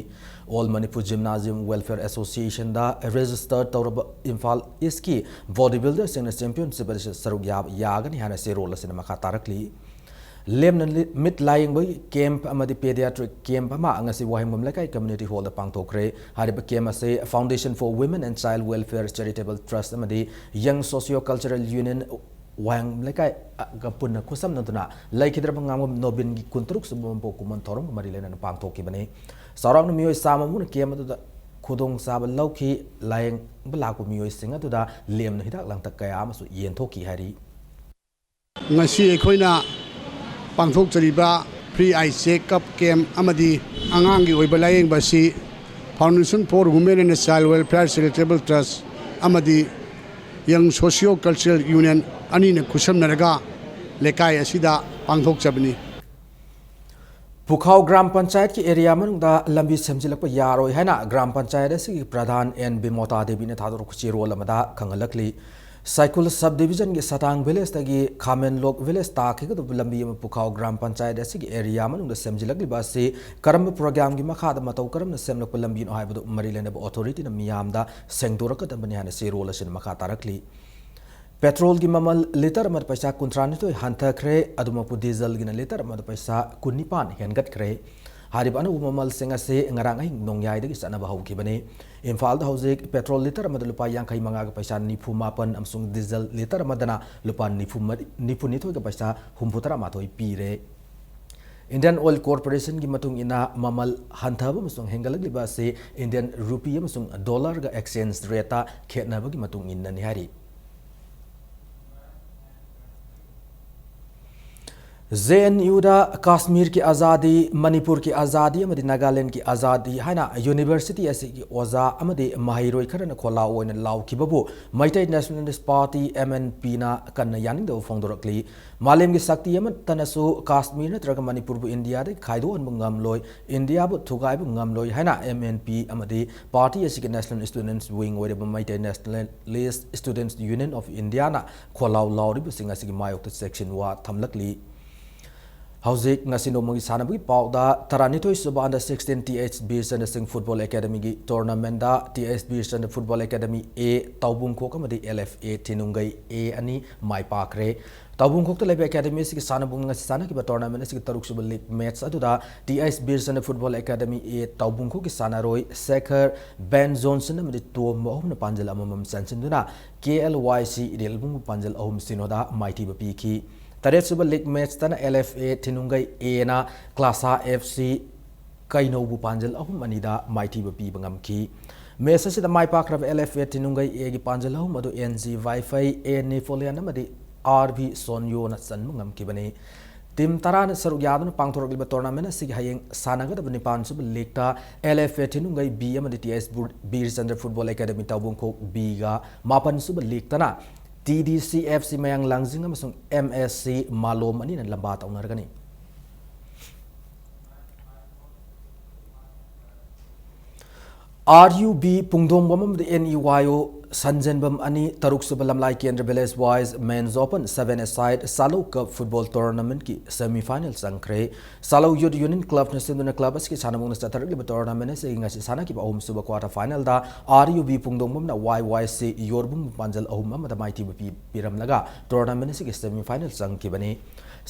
All Manipur Gymnasium Welfare Association ꯗ register ꯇꯧꯔꯕ ꯏꯝꯐꯥꯜ ꯏꯁꯀꯤ bodybuilder ꯁꯤꯡꯅ championship ꯑꯁꯤꯗ ꯁꯔꯨꯛ ꯌꯥꯕ ꯌꯥꯒꯅꯤ ꯍꯥꯏꯅ ꯆꯦꯔꯣꯜ ꯑꯁꯤꯅ ꯃꯈꯥ ꯇꯥꯔꯛꯂꯤ꯫ ꯂꯦꯝꯅ ꯂꯤ-, ꯃꯤꯠ ꯂꯥꯌꯦꯡꯕꯒꯤ camp ꯑꯃꯗꯤ pediatric camp ꯑꯃ ꯉꯁꯤ ꯋꯥꯍꯦꯡꯕꯝ ꯂꯩꯀꯥꯏ Community Hall ꯗ ꯄꯥꯡꯊꯣꯛꯈ꯭ꯔꯦ꯫ ꯍꯥꯏꯔꯤꯕ camp ꯑꯁꯤ Foundation for Women and Child Welfare Charitable Trust ꯑꯃꯗꯤ Young Socio Cultural Union ꯋꯥꯍꯦꯡꯕꯝ ꯂꯩꯀꯥꯏꯒ ꯄꯨꯟꯅ ꯈꯨꯠꯁꯝꯅꯗꯨꯅ ꯂꯩꯈꯤꯗ꯭ꯔꯕ ꯉꯥꯉꯣꯝ ꯅꯣꯕꯤꯟꯒꯤ ꯀꯨꯟꯇꯔꯨꯛ ꯁꯨꯕ ꯃꯄꯣꯛ ꯀꯨꯝꯑꯣꯟ ꯊꯧꯔꯝꯒ ꯃꯔꯤ ꯂꯩꯅꯅ ꯄꯥꯡꯊꯣꯛꯈꯤꯕꯅꯤ꯫ ꯆꯥꯎꯔꯥꯛꯅ ꯃꯤꯑꯣꯏ ꯆꯥꯝꯃ ꯃꯨꯛꯅ camp ꯑꯗꯨꯗ ꯈꯨꯗꯣꯡꯆꯥꯕ ꯂꯧꯈꯤ꯫ ꯂꯥꯌꯦꯡꯕ ꯂꯥꯛꯄ ꯃꯤꯑꯣꯏꯁꯤꯡ ꯑꯗꯨꯗ ꯂꯦꯝꯅ ꯍꯤꯗꯥꯛ ꯂꯥꯡꯊꯛ ꯀꯌꯥ ꯑꯃꯁꯨ ꯌꯦꯟꯊꯣꯛꯈꯤ ꯍꯥꯏꯔꯤ꯫ ꯉꯁꯤ ꯑꯩꯈꯣꯏꯅ ꯄꯥꯡꯊꯣꯛꯆꯔꯤꯕ free eye check up camp ꯑꯃꯗꯤ ꯑꯉꯥꯡꯒꯤ ꯑꯣꯏꯕ ꯂꯥꯌꯦꯡꯕ ꯑꯁꯤ Foundation for Women and Child Welfare Charitable Trust ꯑꯃꯗꯤ Young Socio Cultural Union ꯑꯅꯤꯅ ꯈꯨꯠꯁꯝꯅꯔꯒ ꯂꯩꯀꯥꯏ ꯑꯁꯤꯗ ꯄꯥꯡꯊꯣꯛꯆꯕꯅꯤ꯫ ꯄꯨꯈꯥꯎ ꯒ꯭ꯔꯥꯝ ꯄꯟꯆꯥꯌꯠꯀꯤ area ꯃꯅꯨꯡꯗ ꯂꯝꯕꯤ ꯁꯦꯝꯖꯤꯜꯂꯛꯄ ꯌꯥꯔꯣꯏ ꯍꯥꯏꯅ ꯒ꯭ꯔꯥꯝ ꯄꯟꯆꯥꯌꯠ ꯑꯁꯤꯒꯤ ꯄ꯭ꯔꯙꯥꯟ ꯑꯦꯟ ꯕꯤꯃꯣꯇꯥ ꯗꯦꯕꯤꯅ ꯊꯥꯗꯣꯔꯛꯄ ꯆꯦꯔꯣꯜ ꯑꯃꯗ ꯈꯪꯍꯜꯂꯛꯂꯤ꯫ ꯁꯥꯏꯀꯨꯜ sub division ꯒꯤ ꯁꯇꯥꯡ village ꯇꯒꯤ ꯈꯥꯃꯦꯟꯂꯣꯛ village ꯇꯥꯈꯤꯒꯗꯧꯕ ꯂꯝꯕꯤ ꯑꯃ ꯄꯨꯈꯥꯎ ꯒ꯭ꯔꯥꯝ ꯄꯟꯆꯥꯌꯠ ꯑꯁꯤꯒꯤ area ꯃꯅꯨꯡꯗ ꯁꯦꯝꯖꯤꯜꯂꯛꯂꯤꯕ ꯑꯁꯤ ꯀꯔꯝꯕ program ꯒꯤ ꯃꯈꯥꯗ ꯃꯇꯧ ꯀꯔꯝꯅ ꯁꯦꯝꯂꯛꯄ ꯂꯝꯕꯤꯅꯣ ꯍꯥꯏꯕꯗꯨ ꯃꯔꯤ ꯂꯩꯅꯕ authority ꯅ ꯃꯤꯌꯥꯝꯗ ꯁꯦꯡꯗꯣꯔꯛꯀꯗꯕꯅꯤ ꯍꯥꯏꯅ ꯆꯦꯔꯣꯜ ꯑꯁꯤꯅ ꯃꯈꯥ ꯇꯥꯔꯛꯂꯤ꯫ Petrol ꯒꯤ ꯃꯃꯜ litre ꯑꯃꯗ ꯄꯩꯁꯥ ꯀꯨꯟꯊ꯭ꯔꯥ ꯅꯤꯊꯣꯏ ꯍꯟꯊꯈ꯭ꯔꯦ꯫ ꯑꯗꯨꯃꯛꯄꯨ diesel ꯒꯤꯅ litre ꯑꯃꯗ ꯄꯩꯁꯥ ꯀꯨꯟꯅꯤꯄꯥꯟ ꯍꯦꯟꯒꯠꯈ꯭ꯔꯦ꯫ ꯍꯥꯏꯔꯤꯕ ꯑꯅꯧꯕ ꯃꯃꯜꯁꯤꯡ ꯑꯁꯤ ꯉꯔꯥꯡ ꯑꯍꯤꯡ ꯅꯣꯡꯌꯥꯏꯗꯒꯤ ꯆꯠꯅꯕ ꯍꯧꯈꯤꯕꯅꯤ꯫ ꯏꯝꯐꯥꯜꯗ ꯍꯧꯖꯤꯛ petrol litre ꯑꯃꯗ ꯂꯨꯄꯥ ꯌꯥꯡꯈꯩ ꯃꯉꯥꯒ ꯄꯩꯁꯥ ꯅꯤꯐꯨ ꯃꯥꯄꯟ ꯑꯃꯁꯨꯡ diesel litre ꯑꯃꯗꯅ ꯂꯨꯄꯥ ꯅꯤꯐꯨ ꯃꯔꯤ, ꯅꯤꯐꯨ ꯅꯤꯊꯣꯏꯒ ꯄꯩꯁꯥ ꯍꯨꯝꯐꯨ ꯇꯔꯥꯃꯥꯊꯣꯏ ꯄꯤꯔꯦ꯫ Indian Oil Corporation ꯒꯤ ꯃꯇꯨꯡ ꯏꯟꯅ ꯃꯃꯜ ꯍꯟꯊꯕ ꯑꯃꯁꯨꯡ ꯍꯦꯟꯒꯠꯂꯛꯂꯤꯕ ꯑꯁꯤ Indian rupee ꯑꯃꯁꯨꯡ dollar ꯒ exchange rate ꯈꯦꯠꯅꯕꯒꯤ ꯃꯇꯨꯡ ꯏꯟꯅꯅꯤ ꯍꯥꯏꯔꯤ꯫ ꯖꯦ ꯑꯦꯟ ꯌꯨꯗ ꯀꯥꯁꯃꯤꯔꯒꯤ ꯑꯖꯥꯗꯤ, ꯃꯅꯤꯄꯨꯔꯒꯤ ꯑꯖꯥꯗꯤ ꯑꯃꯗꯤ ꯅꯥꯒꯥꯂꯦꯟꯗꯒꯤ ꯑꯖꯥꯗꯤ ꯍꯥꯏꯅ ꯌꯨꯅꯤꯚꯔꯁꯤꯇꯤ ꯑꯁꯤꯒꯤ ꯑꯣꯖꯥ ꯑꯃꯗꯤ ꯃꯍꯩꯔꯣꯏ ꯈꯔꯅ ꯈꯣꯜꯂꯥꯎ ꯑꯣꯏꯅ ꯂꯥꯎꯈꯤꯕꯕꯨ Meitei nationalist party, M N P ꯀꯟꯅ ꯌꯥꯅꯤꯡꯗꯕ ꯐꯣꯡꯗꯣꯔꯛꯂꯤ꯫ ꯃꯥꯂꯦꯝꯒꯤ ꯁꯛꯇꯤ ꯑꯃꯠꯇꯅꯁꯨ ꯀꯥꯁꯃꯤꯔ ꯅꯠꯇ꯭ꯔꯒ ꯃꯅꯤꯄꯨꯔꯕꯨ ꯏꯟꯗꯤꯌꯥꯗꯒꯤ ꯈꯥꯏꯗꯣꯛꯍꯟꯕ ꯉꯝꯂꯣꯏ, ꯏꯟꯗꯤꯌꯥꯕꯨ ꯊꯨꯒꯥꯏꯕ ꯉꯝꯂꯣꯏ ꯍꯥꯏꯅ ꯑꯦꯝ ꯑꯦꯟ ꯄꯤ ꯑꯃꯗꯤ ꯄꯥꯔꯇꯤ ꯑꯁꯤꯒꯤ ꯅꯦꯁꯅꯦꯜ ꯁ꯭ꯇꯨꯗꯦꯟꯠꯁ ꯋꯤꯡ ꯑꯣꯏꯔꯤꯕ ꯃꯩꯇꯩ ꯅꯦꯁꯅꯦꯂꯤꯁ꯭ꯠ ꯁ꯭ꯇꯨꯗꯦꯟꯠꯁ ꯌꯨꯅꯤꯌꯟ ꯑꯣꯐ ꯏꯟꯗꯤꯌꯥꯅ ꯈꯣꯜꯂꯥꯎ ꯂꯥꯎꯔꯤꯕꯁꯤꯡ ꯑꯁꯤꯒꯤ ꯃꯥꯌꯣꯛꯇ ꯆꯦꯛꯁꯤꯟ ꯋꯥ ꯊꯝꯂꯛꯂꯤ꯫ ꯍꯧꯖꯤꯛ ꯉꯁꯤ ꯅꯣꯡꯃꯒꯤ ꯁꯥꯟꯅꯕꯒꯤ ꯄꯥꯎꯗ, ꯇꯔꯥꯅꯤꯊꯣꯏ ꯁꯨꯕ under sixteen T H Birchandra ꯁꯤꯡ ꯐꯨꯠꯕꯣꯜ ꯑꯦꯀꯥꯗꯃꯤꯒꯤ ꯇꯣꯔꯅꯥꯃꯦꯟꯗ T H Birchandra football academy A ꯇꯧꯕꯨꯡꯈꯣꯛ ꯑꯃꯗꯤ ꯑꯦꯜ ꯑꯦꯐ ꯑꯦ ꯊꯤꯅꯨꯡꯒꯩ ꯑꯦ ꯑꯅꯤ ꯃꯥꯏ ꯄꯥꯛꯈ꯭ꯔꯦ꯫ ꯇꯧꯕꯨꯡꯈꯣꯛꯇ ꯂꯩꯕ ꯑꯦꯀꯥꯗꯃꯤ ꯑꯁꯤꯒꯤ ꯁꯥꯟꯅꯕꯨꯡ ꯉꯁꯤ ꯁꯥꯟꯅꯈꯤꯕ ꯇꯣꯔꯅꯥꯃꯦꯟ ꯑꯁꯤꯒꯤ ꯇꯔꯨꯛꯁꯨꯕ ꯂꯤꯒ ꯃꯦꯠꯆ ꯑꯗꯨꯗ T H Birchandra football academy ꯑꯦ ꯇꯧꯕꯨꯡꯈꯣꯛꯀꯤ ꯁꯥꯟꯅꯔꯣꯏ ꯁꯦꯈꯔ, ꯕꯦꯟ ꯖꯣꯟꯁꯟ ꯑꯃꯗꯤ ꯇꯣꯝꯕ ꯑꯍꯨꯝꯅ ꯄꯥꯟꯖꯜ ꯑꯃꯃꯝ ꯆꯟꯁꯤꯟꯗꯨꯅ ꯀꯦ ꯑꯦꯜ ꯋꯥꯏ ꯁꯤ ꯏꯔꯦꯜꯕꯨꯡꯕꯨ ꯄꯥꯟꯖꯜ ꯑꯍꯨꯝ ꯁꯤꯅꯣꯗ ꯃꯥꯏꯊꯤꯕ ꯄꯤꯈꯤ꯫ ꯇꯔꯦꯠꯁꯨꯕ ꯂꯤꯒ ꯃꯦꯠꯆꯇꯅ ꯑꯦꯜ ꯑꯦꯐ ꯑꯦ ꯊꯤꯅꯨꯡꯒꯩ ꯑꯦꯅ ꯀ꯭ꯂꯥꯁꯥ ꯑꯦꯐ ꯁꯤ ꯀꯩꯅꯧꯕꯨ ꯄꯥꯟꯖꯜ ꯑꯍꯨꯝ ꯑꯅꯤꯗ ꯃꯥꯏꯊꯤꯕ ꯄꯤꯕ ꯉꯝꯈꯤ꯫ ꯃꯦꯠꯆ ꯑꯁꯤꯗ ꯃꯥꯏ ꯄꯥꯛꯈ꯭ꯔꯕ ꯑꯦꯜ ꯑꯦꯐ ꯑꯦ ꯊꯤꯅꯨꯡꯒꯩ ꯑꯦꯒꯤ ꯄꯥꯟꯖꯜ ꯑꯍꯨꯝ ꯑꯗꯨ ꯑꯦꯟ ꯖꯤ ꯋꯥꯏꯐꯩ, ꯑꯦ ꯅꯦꯄꯣꯂꯤꯌꯟ ꯑꯃꯗꯤ ꯑꯥꯔ ꯚꯤ ꯁꯣꯟꯌꯣꯅ ꯆꯟꯕ ꯉꯝꯈꯤꯕꯅꯤ꯫ ꯇꯤꯝ ꯇꯔꯥꯅ ꯁꯔꯨꯛ ꯌꯥꯗꯨꯅ ꯄꯥꯡꯊꯣꯔꯛꯂꯤꯕ ꯇꯣꯔꯅꯥꯃꯦꯟ ꯑꯁꯤꯒꯤ ꯍꯌꯦꯡ ꯁꯥꯟꯅꯒꯗꯕ ꯅꯤꯄꯥꯟꯁꯨꯕ ꯂꯤꯒꯇ L F A Thinunggei B ꯑꯃꯗꯤ T H Birchandra football academy ꯇꯧꯕꯨꯡꯈꯣꯛ ꯕꯤꯒ, ꯃꯥꯄꯟꯁꯨꯕ ꯂꯤꯒꯇꯅ ꯇꯤ ꯗꯤ ꯁꯤ ꯑꯦꯐ ꯁꯤ ꯃꯌꯥꯡ ꯂꯥꯡꯖꯤꯡ ꯑꯃꯁꯨꯡ ꯑꯦꯝ ꯑꯦꯁ ꯁꯤ ꯃꯥꯂꯣꯝ ꯑꯅꯤꯅ ꯂꯝꯕꯥ ꯇꯧꯅꯔꯒꯅꯤ꯫ ꯑꯥꯔ ꯌꯨ ꯕꯤ ꯄꯨꯡꯗꯣꯡꯕꯝ ꯑꯃꯗꯤ ꯑꯦꯟ ꯏ ꯋꯥꯏ ꯑꯣ ꯁꯟꯖꯦꯟꯕꯝ ꯑꯅꯤ, ꯇꯔꯨꯛꯁꯨꯕ ꯂꯝꯂꯥꯏ ꯀꯦꯟꯗ꯭ꯔ ꯚꯤꯂꯦꯖ ꯋꯥꯏꯁ ꯃꯦꯟꯁ ꯑꯣꯄꯟ ꯁꯚꯦꯟ ꯑꯦ ꯁꯥꯏꯗ ꯁꯥꯂꯧ ꯀꯞ ꯐꯨꯠꯕꯣꯜ ꯇꯣꯔꯅꯥꯃꯦꯟꯠꯀꯤ ꯁꯦꯃꯤ ꯐꯥꯏꯅꯦꯜ ꯆꯪꯈ꯭ꯔꯦ꯫ ꯁꯥꯂꯧ ꯌꯨꯠ ꯌꯨꯅꯤꯌꯟ ꯀ꯭ꯂꯕꯅ ꯁꯤꯟꯗꯨꯅ ꯀ꯭ꯂꯕ ꯑꯁꯤꯒꯤ ꯁꯥꯟꯅꯕꯨꯡꯅ ꯆꯠꯊꯔꯛꯂꯤꯕ ꯇꯣꯔꯅꯥꯃꯦꯟ ꯑꯁꯤꯒꯤ ꯉꯁꯤ ꯁꯥꯟꯅꯈꯤꯕ ꯑꯍꯨꯝꯁꯨꯕ ꯀ꯭ꯋꯥꯇꯔ ꯐꯥꯏꯅꯦꯜꯗ ꯑꯥꯔ ꯌꯨ ꯕꯤ ꯄꯨꯡꯗꯣꯡꯕꯝꯅ ꯋꯥꯏ ꯋꯥꯏ ꯁꯤ ꯌꯣꯔꯕꯨꯡꯕꯨ ꯄꯥꯟꯖꯜ ꯑꯍꯨꯝ ꯑꯃꯗ ꯃꯥꯏꯊꯤꯕ ꯄꯤ-, ꯄꯤꯔꯝꯂꯒ ꯇꯣꯔꯅꯥꯃꯦꯟ ꯑꯁꯤꯒꯤ ꯁꯦꯃꯤ ꯐꯥꯏꯅꯦꯜ ꯆꯪꯈꯤꯕꯅꯤ꯫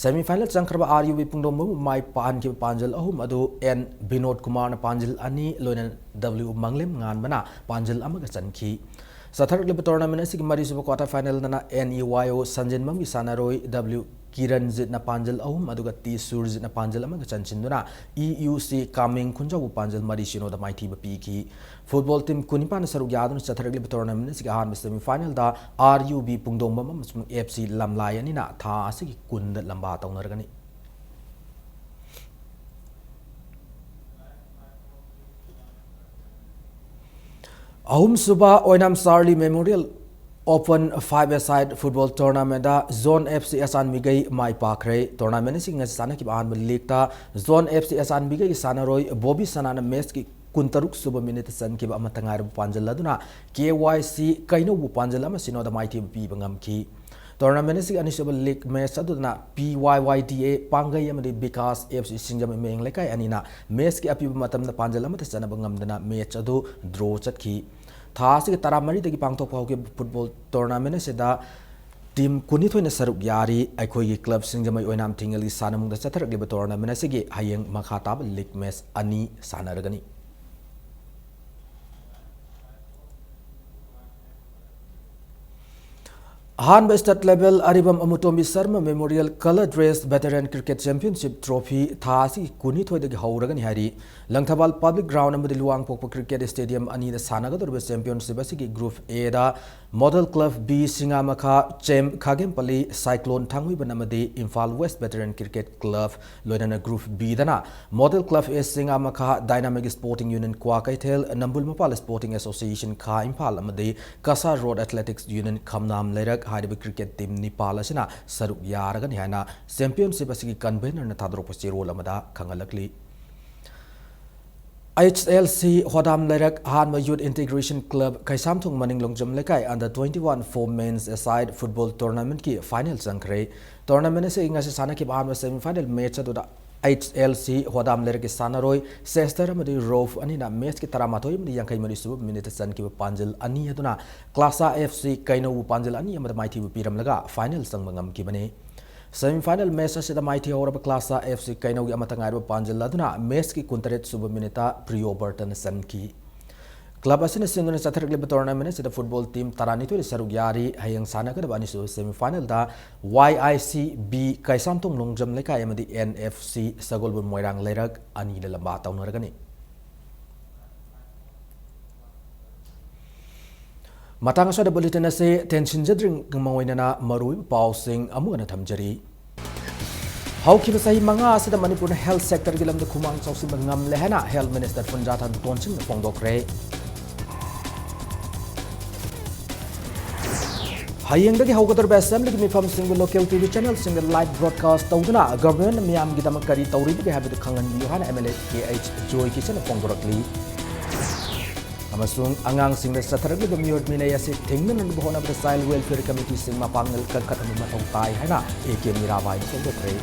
ꯁꯦꯃꯤ ꯐꯥꯏꯅꯦꯜ ꯆꯪꯈ꯭ꯔꯕ ꯑꯥꯔ ꯌꯨ ꯕꯤ ꯄꯨꯡꯗꯣꯡꯕꯝꯕꯨ ꯃꯥꯏ ꯄꯥꯟꯈꯤꯕ ꯄꯥꯟꯖꯜ ꯑꯍꯨꯝ ꯑꯗꯨ ꯑꯦꯟ ꯕꯤꯅꯣꯗ ꯀꯨꯃꯥꯔꯅ ꯄꯥꯟꯖꯜ ꯑꯅꯤ, ꯂꯣꯏꯅꯅ ꯗꯕ꯭ꯂꯤꯎ ꯃꯪꯂꯦꯝ ꯉꯥꯟꯕꯅ ꯄꯥꯟꯖꯜ ꯑꯃꯒ ꯆꯟꯈꯤ꯫ ꯆꯠꯊꯔꯛꯂꯤꯕ ꯇꯣꯔꯅꯥꯃꯦꯟ ꯑꯁꯤꯒꯤ ꯃꯔꯤꯁꯨꯕ ꯀ꯭ꯋꯥꯇꯔ ꯐꯥꯏꯅꯦꯜꯗꯅ ꯑꯦꯟ ꯏ ꯋꯥꯏ ꯑꯣ ꯁꯟꯖꯦꯟꯕꯝꯒꯤ ꯁꯥꯟꯅꯔꯣꯏ ꯗꯕ꯭ꯂꯤꯎ ꯀꯤꯔꯟꯖꯤꯠꯅ ꯄꯥꯟꯖꯜ ꯑꯍꯨꯝ ꯑꯗꯨꯒ ꯇꯤ ꯁꯨꯔꯖꯤꯠꯅ ꯄꯥꯟꯖꯜ ꯑꯃꯒ ꯆꯟꯁꯤꯟꯗꯨꯅ ꯏ ꯌꯨ ꯁꯤ ꯀꯥꯃꯦꯡ ꯈꯨꯟꯖꯥꯎꯕꯨ ꯄꯥꯟꯖꯜ ꯃꯔꯤ ꯁꯤꯅꯣꯗ ꯃꯥꯏꯊꯤꯕ ꯄꯤꯈꯤ꯫ ꯐꯨꯠꯕꯣꯜ ꯇꯤꯝ ꯀꯨꯟꯅꯤꯄꯥꯟꯅ ꯁꯔꯨꯛ ꯌꯥꯗꯨꯅ ꯆꯠꯊꯔꯛꯂꯤꯕ tournament ꯑꯁꯤꯒꯤ ꯑꯍꯥꯟꯕ semi final ꯗ ꯑꯥꯔ ꯌꯨ ꯕꯤ ꯄꯨꯡꯗꯣꯡꯕꯝ ꯑꯃꯁꯨꯡ ꯑꯦꯐ ꯁꯤ ꯂꯝꯂꯥꯏ ꯑꯅꯤꯅ ꯊꯥ ꯑꯁꯤꯒꯤ ꯀꯨꯟꯗ ꯂꯝꯕꯥ ꯇꯧꯅꯔꯒꯅꯤ꯫ ꯑꯍꯨꯝꯁꯨꯕ Oinam Charlie Memorial Open five-a-side football tournament ꯗ Zone F C ꯑꯆꯥꯟꯕꯤꯒꯩ ꯃꯥꯏ ꯄꯥꯛꯈ꯭ꯔꯦ꯫ Tournament ꯑꯁꯤꯒꯤ ꯉꯁꯤ ꯁꯥꯟꯅꯈꯤꯕ ꯑꯍꯥꯟꯕ ꯂꯤꯛꯇ Zone F C ꯑꯆꯥꯟꯕꯤꯒꯩꯒꯤ ꯁꯥꯟꯅꯔꯣꯏ ꯕꯣꯕꯤ ꯁꯅꯥꯅ ꯃꯦꯠꯁꯀꯤ ꯀꯨꯟꯇꯔꯨꯛ ꯁꯨꯕ ꯃꯤꯅꯤꯠꯇ ꯆꯟꯈꯤꯕ ꯑꯃꯠꯇ ꯉꯥꯏꯔꯕ ꯄꯥꯟꯖꯜ ꯑꯗꯨꯅ ꯀꯦ ꯋꯥꯏ ꯁꯤ ꯀꯩꯅꯧꯕꯨ ꯄꯥꯟꯖꯜ ꯑꯃ ꯁꯤꯅꯣꯗ ꯃꯥꯏꯊꯤꯕ ꯄꯤꯕ ꯉꯝꯈꯤ꯫ Tournament ꯑꯁꯤꯒꯤ ꯑꯅꯤꯁꯨꯕ ꯂꯤꯛ ꯃꯦꯠꯁ ꯑꯗꯨꯅ ꯄꯤ ꯋꯥꯏ ꯋꯥꯏ ꯗꯤ ꯑꯦ ꯄꯥꯡꯒꯩ ꯑꯃꯗꯤ ꯕꯤꯀꯥꯁ ꯑꯦꯐ ꯁꯤ ꯁꯤꯡꯖꯃꯩ ꯃꯌꯦꯡ ꯂꯩꯀꯥꯏ ꯑꯅꯤꯅ ꯃꯦꯠꯁꯀꯤ ꯑꯄꯤꯕ ꯃꯇꯝꯗ ꯄꯥꯟꯖꯜ ꯑꯃꯠꯇ ꯆꯟꯅꯕ ꯉꯝꯗꯅ ꯃꯦꯠꯁ ꯑꯗꯨ ꯗ꯭ꯔꯣ ꯆꯠꯈꯤ꯫ ꯊꯥ ꯑꯁꯤꯒꯤ ꯇꯔꯥꯃꯔꯤꯗꯒꯤ ꯄꯥꯡꯊꯣꯛꯄ ꯍꯧꯈꯤꯕ ꯐꯨꯠꯕꯣꯜ tournament ꯑꯁꯤꯗ ꯇꯤꯝ ꯀꯨꯟꯅꯤꯊꯣꯏꯅ ꯁꯔꯨꯛ ꯌꯥꯔꯤ꯫ ꯑꯩꯈꯣꯏꯒꯤ ꯀ꯭ꯂꯕ ꯁꯤꯡꯖꯃꯩ ꯑꯣꯏꯅꯥꯝ ꯊꯤꯡꯉꯦꯜꯒꯤ ꯁꯥꯟꯅꯕꯨꯡꯗ ꯆꯠꯊꯔꯛꯂꯤꯕ tournament ꯑꯁꯤꯒꯤ ꯍꯌꯦꯡ ꯃꯈꯥ ꯇꯥꯕ ꯂꯤꯛ ꯃꯦꯠꯁ ꯑꯅꯤ ꯁꯥꯟꯅꯔꯒꯅꯤ꯫ ꯑꯍꯥꯟꯕ state level ꯑꯔꯤꯕꯝ ꯑꯃꯨꯇꯣꯝꯕꯤ Sharma Memorial Colour Dress Veteran Cricket Championship Trophy ꯊꯥ ꯑꯁꯤꯒꯤ ꯀꯨꯟꯅꯤꯊꯣꯏꯗꯒꯤ ꯍꯧꯔꯒꯅꯤ ꯍꯥꯏꯔꯤ꯫ ꯂꯪꯊꯕꯥꯜ Public Ground ꯑꯃꯗꯤ ꯂꯨꯋꯥꯡꯄꯣꯛꯄ Cricket Stadium ꯑꯅꯤꯗ ꯁꯥꯟꯅꯒꯗꯧꯔꯤꯕ championship ꯑꯁꯤꯒꯤ Group A ꯗ Model Club B ꯁꯤꯡꯉꯥꯃꯈꯥ, ꯆꯦꯝ ꯈꯥꯒꯦꯝꯄꯜꯂꯤ, ꯁꯥꯏꯀ꯭ꯂꯣꯟ ꯊꯥꯡꯃꯩꯕꯟ ꯑꯃꯗꯤ Imphal West Veteran Cricket Club, ꯂꯣꯏꯅꯅ Group B ꯗꯅ Model Club A ꯁꯤꯡꯉꯥꯃꯈꯥ, Dynamic Sporting Union Kwakeithel, ꯅꯝꯕꯨꯜ ꯃꯄꯥꯜ Sporting Association ꯈꯥ ꯏꯝꯐꯥꯜ ꯑꯃꯗꯤ ꯀꯁꯥꯔ Road Athletics Union ꯈꯝꯅꯥꯝ ꯂꯩꯔꯛ ꯍꯥꯏꯔꯤꯕ cricket team ꯅꯤꯄꯥꯜ ꯑꯁꯤꯅ ꯁꯔꯨꯛ ꯌꯥꯔꯒꯅꯤ ꯍꯥꯏꯅ championship ꯑꯁꯤꯒꯤ convener ꯅ ꯊꯥꯗꯣꯔꯛꯄ ꯆꯦꯔꯣꯜ ꯑꯃꯗ ꯈꯪꯍꯜꯂꯛꯂꯤ꯫ H L C ꯍꯣꯗꯥꯝ ꯂꯩꯔꯛ ꯑꯍꯥꯟꯕ Youth Integration Club ꯀꯩꯁꯥꯝꯊꯣꯡ ꯃꯅꯤꯡ ꯂꯣꯡꯖꯝ ꯂꯩꯀꯥꯏ under twenty-one four men's aside football tournament ꯀꯤ final ꯆꯪꯈ꯭ꯔꯦ꯫ Tournament ꯑꯁꯤꯒꯤ ꯉꯁꯤ ꯁꯥꯟꯅꯈꯤꯕ ꯑꯍꯥꯟꯕ semi final match ꯑꯗꯨꯗ H L C ꯍꯣꯗꯥꯝ ꯂꯩꯔꯛꯀꯤ ꯁꯥꯟꯅꯔꯣꯏ ꯁꯦꯁꯇꯔ ꯑꯃꯗꯤ ꯔꯣꯐ ꯑꯅꯤꯅ ꯃꯦꯠꯁꯀꯤ ꯇꯔꯥꯃꯥꯊꯣꯏ ꯑꯃꯗꯤ ꯌꯥꯡꯈꯩ ꯃꯔꯤ ꯁꯨꯕ ꯃꯤꯅꯤꯠꯇ ꯆꯟꯈꯤꯕ ꯄꯥꯟꯖꯜ ꯑꯅꯤ ꯑꯗꯨꯅ ꯀ꯭ꯂꯥꯁꯥ F C ꯀꯩꯅꯧꯕꯨ ꯄꯥꯟꯖꯜ ꯑꯅꯤ ꯑꯃꯗ ꯃꯥꯏꯊꯤꯕ ꯄꯤꯔꯝꯂꯒ final ꯆꯪꯕ ꯉꯝꯈꯤꯕꯅꯤ꯫ Semi final match ꯑꯁꯤꯗ ꯃꯥꯏꯊꯤ ꯍꯧꯔꯕ ꯀ꯭ꯂꯥꯁꯥ F C ꯀꯩꯅꯧꯒꯤ ꯑꯃꯠꯇ ꯉꯥꯏꯔꯕ ꯄꯥꯟꯖꯜ ꯑꯗꯨꯅ ꯃꯦꯠꯁꯀꯤ ꯀꯨꯟꯇꯔꯦꯠ ꯁꯨꯕ ꯃꯤꯅꯤꯠꯇ ꯄ꯭ꯔꯤꯌꯣ ꯕꯔꯇꯟ ꯆꯟꯈꯤ꯫ ꯀ꯭ꯂꯕ ꯑꯁꯤꯅ ꯁꯤꯟꯗꯨꯅ ꯆꯠꯊꯔꯛꯂꯤꯕ tournament ꯑꯁꯤꯗ football team ꯇꯔꯥꯅꯤꯊꯣꯏꯅ ꯁꯔꯨꯛ ꯌꯥꯔꯤ꯫ ꯍꯌꯦꯡ ꯁꯥꯟꯅꯒꯗꯕ ꯑꯅꯤꯁꯨꯕ semifinalꯗ Y I C B Keishamthong Longjam ꯂꯩꯀꯥꯏ ꯑꯃꯗꯤ N F C ꯁꯒꯣꯜꯕꯟ ꯃꯣꯏꯔꯥꯡ ꯂꯩꯔꯛ ꯑꯅꯤꯗ ꯂꯝꯕꯥ ꯇꯧꯅꯔꯒꯅꯤ꯫ ꯃꯇꯥꯡ ꯑꯁ꯭ꯋꯥꯏꯗ bulletin ꯑꯁꯤ ꯇꯦꯟꯁꯤꯟꯖꯗ꯭ꯔꯤꯉꯩ ꯃꯃꯥꯡ ꯑꯣꯏꯅ ꯃꯔꯨꯑꯣꯏꯕ ꯄꯥꯎꯁꯤꯡ ꯑꯃꯨꯛ ꯍꯟꯅ ꯊꯝꯖꯔꯤ꯫ ꯍꯧꯈꯤꯕ ꯆꯍꯤ ꯃꯉꯥ ꯑꯁꯤꯗ ꯃꯅꯤꯄꯨꯔꯅ health sectorꯒꯤ ꯂꯝꯗ ꯈꯨꯃꯥꯡ ꯆꯥꯎꯁꯤꯟꯕ ꯉꯝꯂꯦ ꯍꯥꯏꯅ health minister ꯄꯨꯟꯖꯥꯊꯟ ꯇꯣꯟꯁꯤꯡꯅ ꯐꯣꯡꯗꯣꯛꯈ꯭ꯔꯦ꯫ ꯍꯌꯦꯡꯗꯒꯤ ꯍꯧꯒꯗꯧꯔꯤꯕ assemblyꯒꯤ ꯃꯤꯐꯝꯁꯤꯡꯕꯨ local T V channelꯁꯤꯡꯗ live broadcast ꯇꯧꯗꯨꯅ governmentꯅ ꯃꯤꯌꯥꯝꯒꯤꯗꯃꯛ ꯀꯔꯤ ꯇꯧꯔꯤꯕꯒꯦ ꯍꯥꯏꯕꯗꯨ ꯈꯪꯍꯟꯕꯤꯌꯨ ꯍꯥꯏꯅ M L A K H ꯖꯣꯏ ꯀꯤꯁꯟꯅ ꯐꯣꯡꯗꯣꯔꯛꯂꯤ꯫ ꯑꯃꯁꯨꯡ ꯑꯉꯥꯡꯁꯤꯡꯗ ꯆꯠꯊꯔꯛꯂꯤꯕ ꯃꯤꯑꯣꯠ ꯃꯤꯅꯩ ꯑꯁꯤ ꯊꯤꯡꯅꯅꯕ ꯍꯣꯠꯅꯕꯗ child welfare committeeꯁꯤꯡ ꯃꯄꯥꯡꯒꯜ ꯀꯟꯈꯠꯍꯟꯕ ꯃꯊꯧ ꯇꯥꯏ ꯍꯥꯏꯅ A K ꯃꯤꯔꯥꯕꯥꯏꯅ ꯐꯣꯡꯗꯣꯛꯈ꯭ꯔꯦ꯫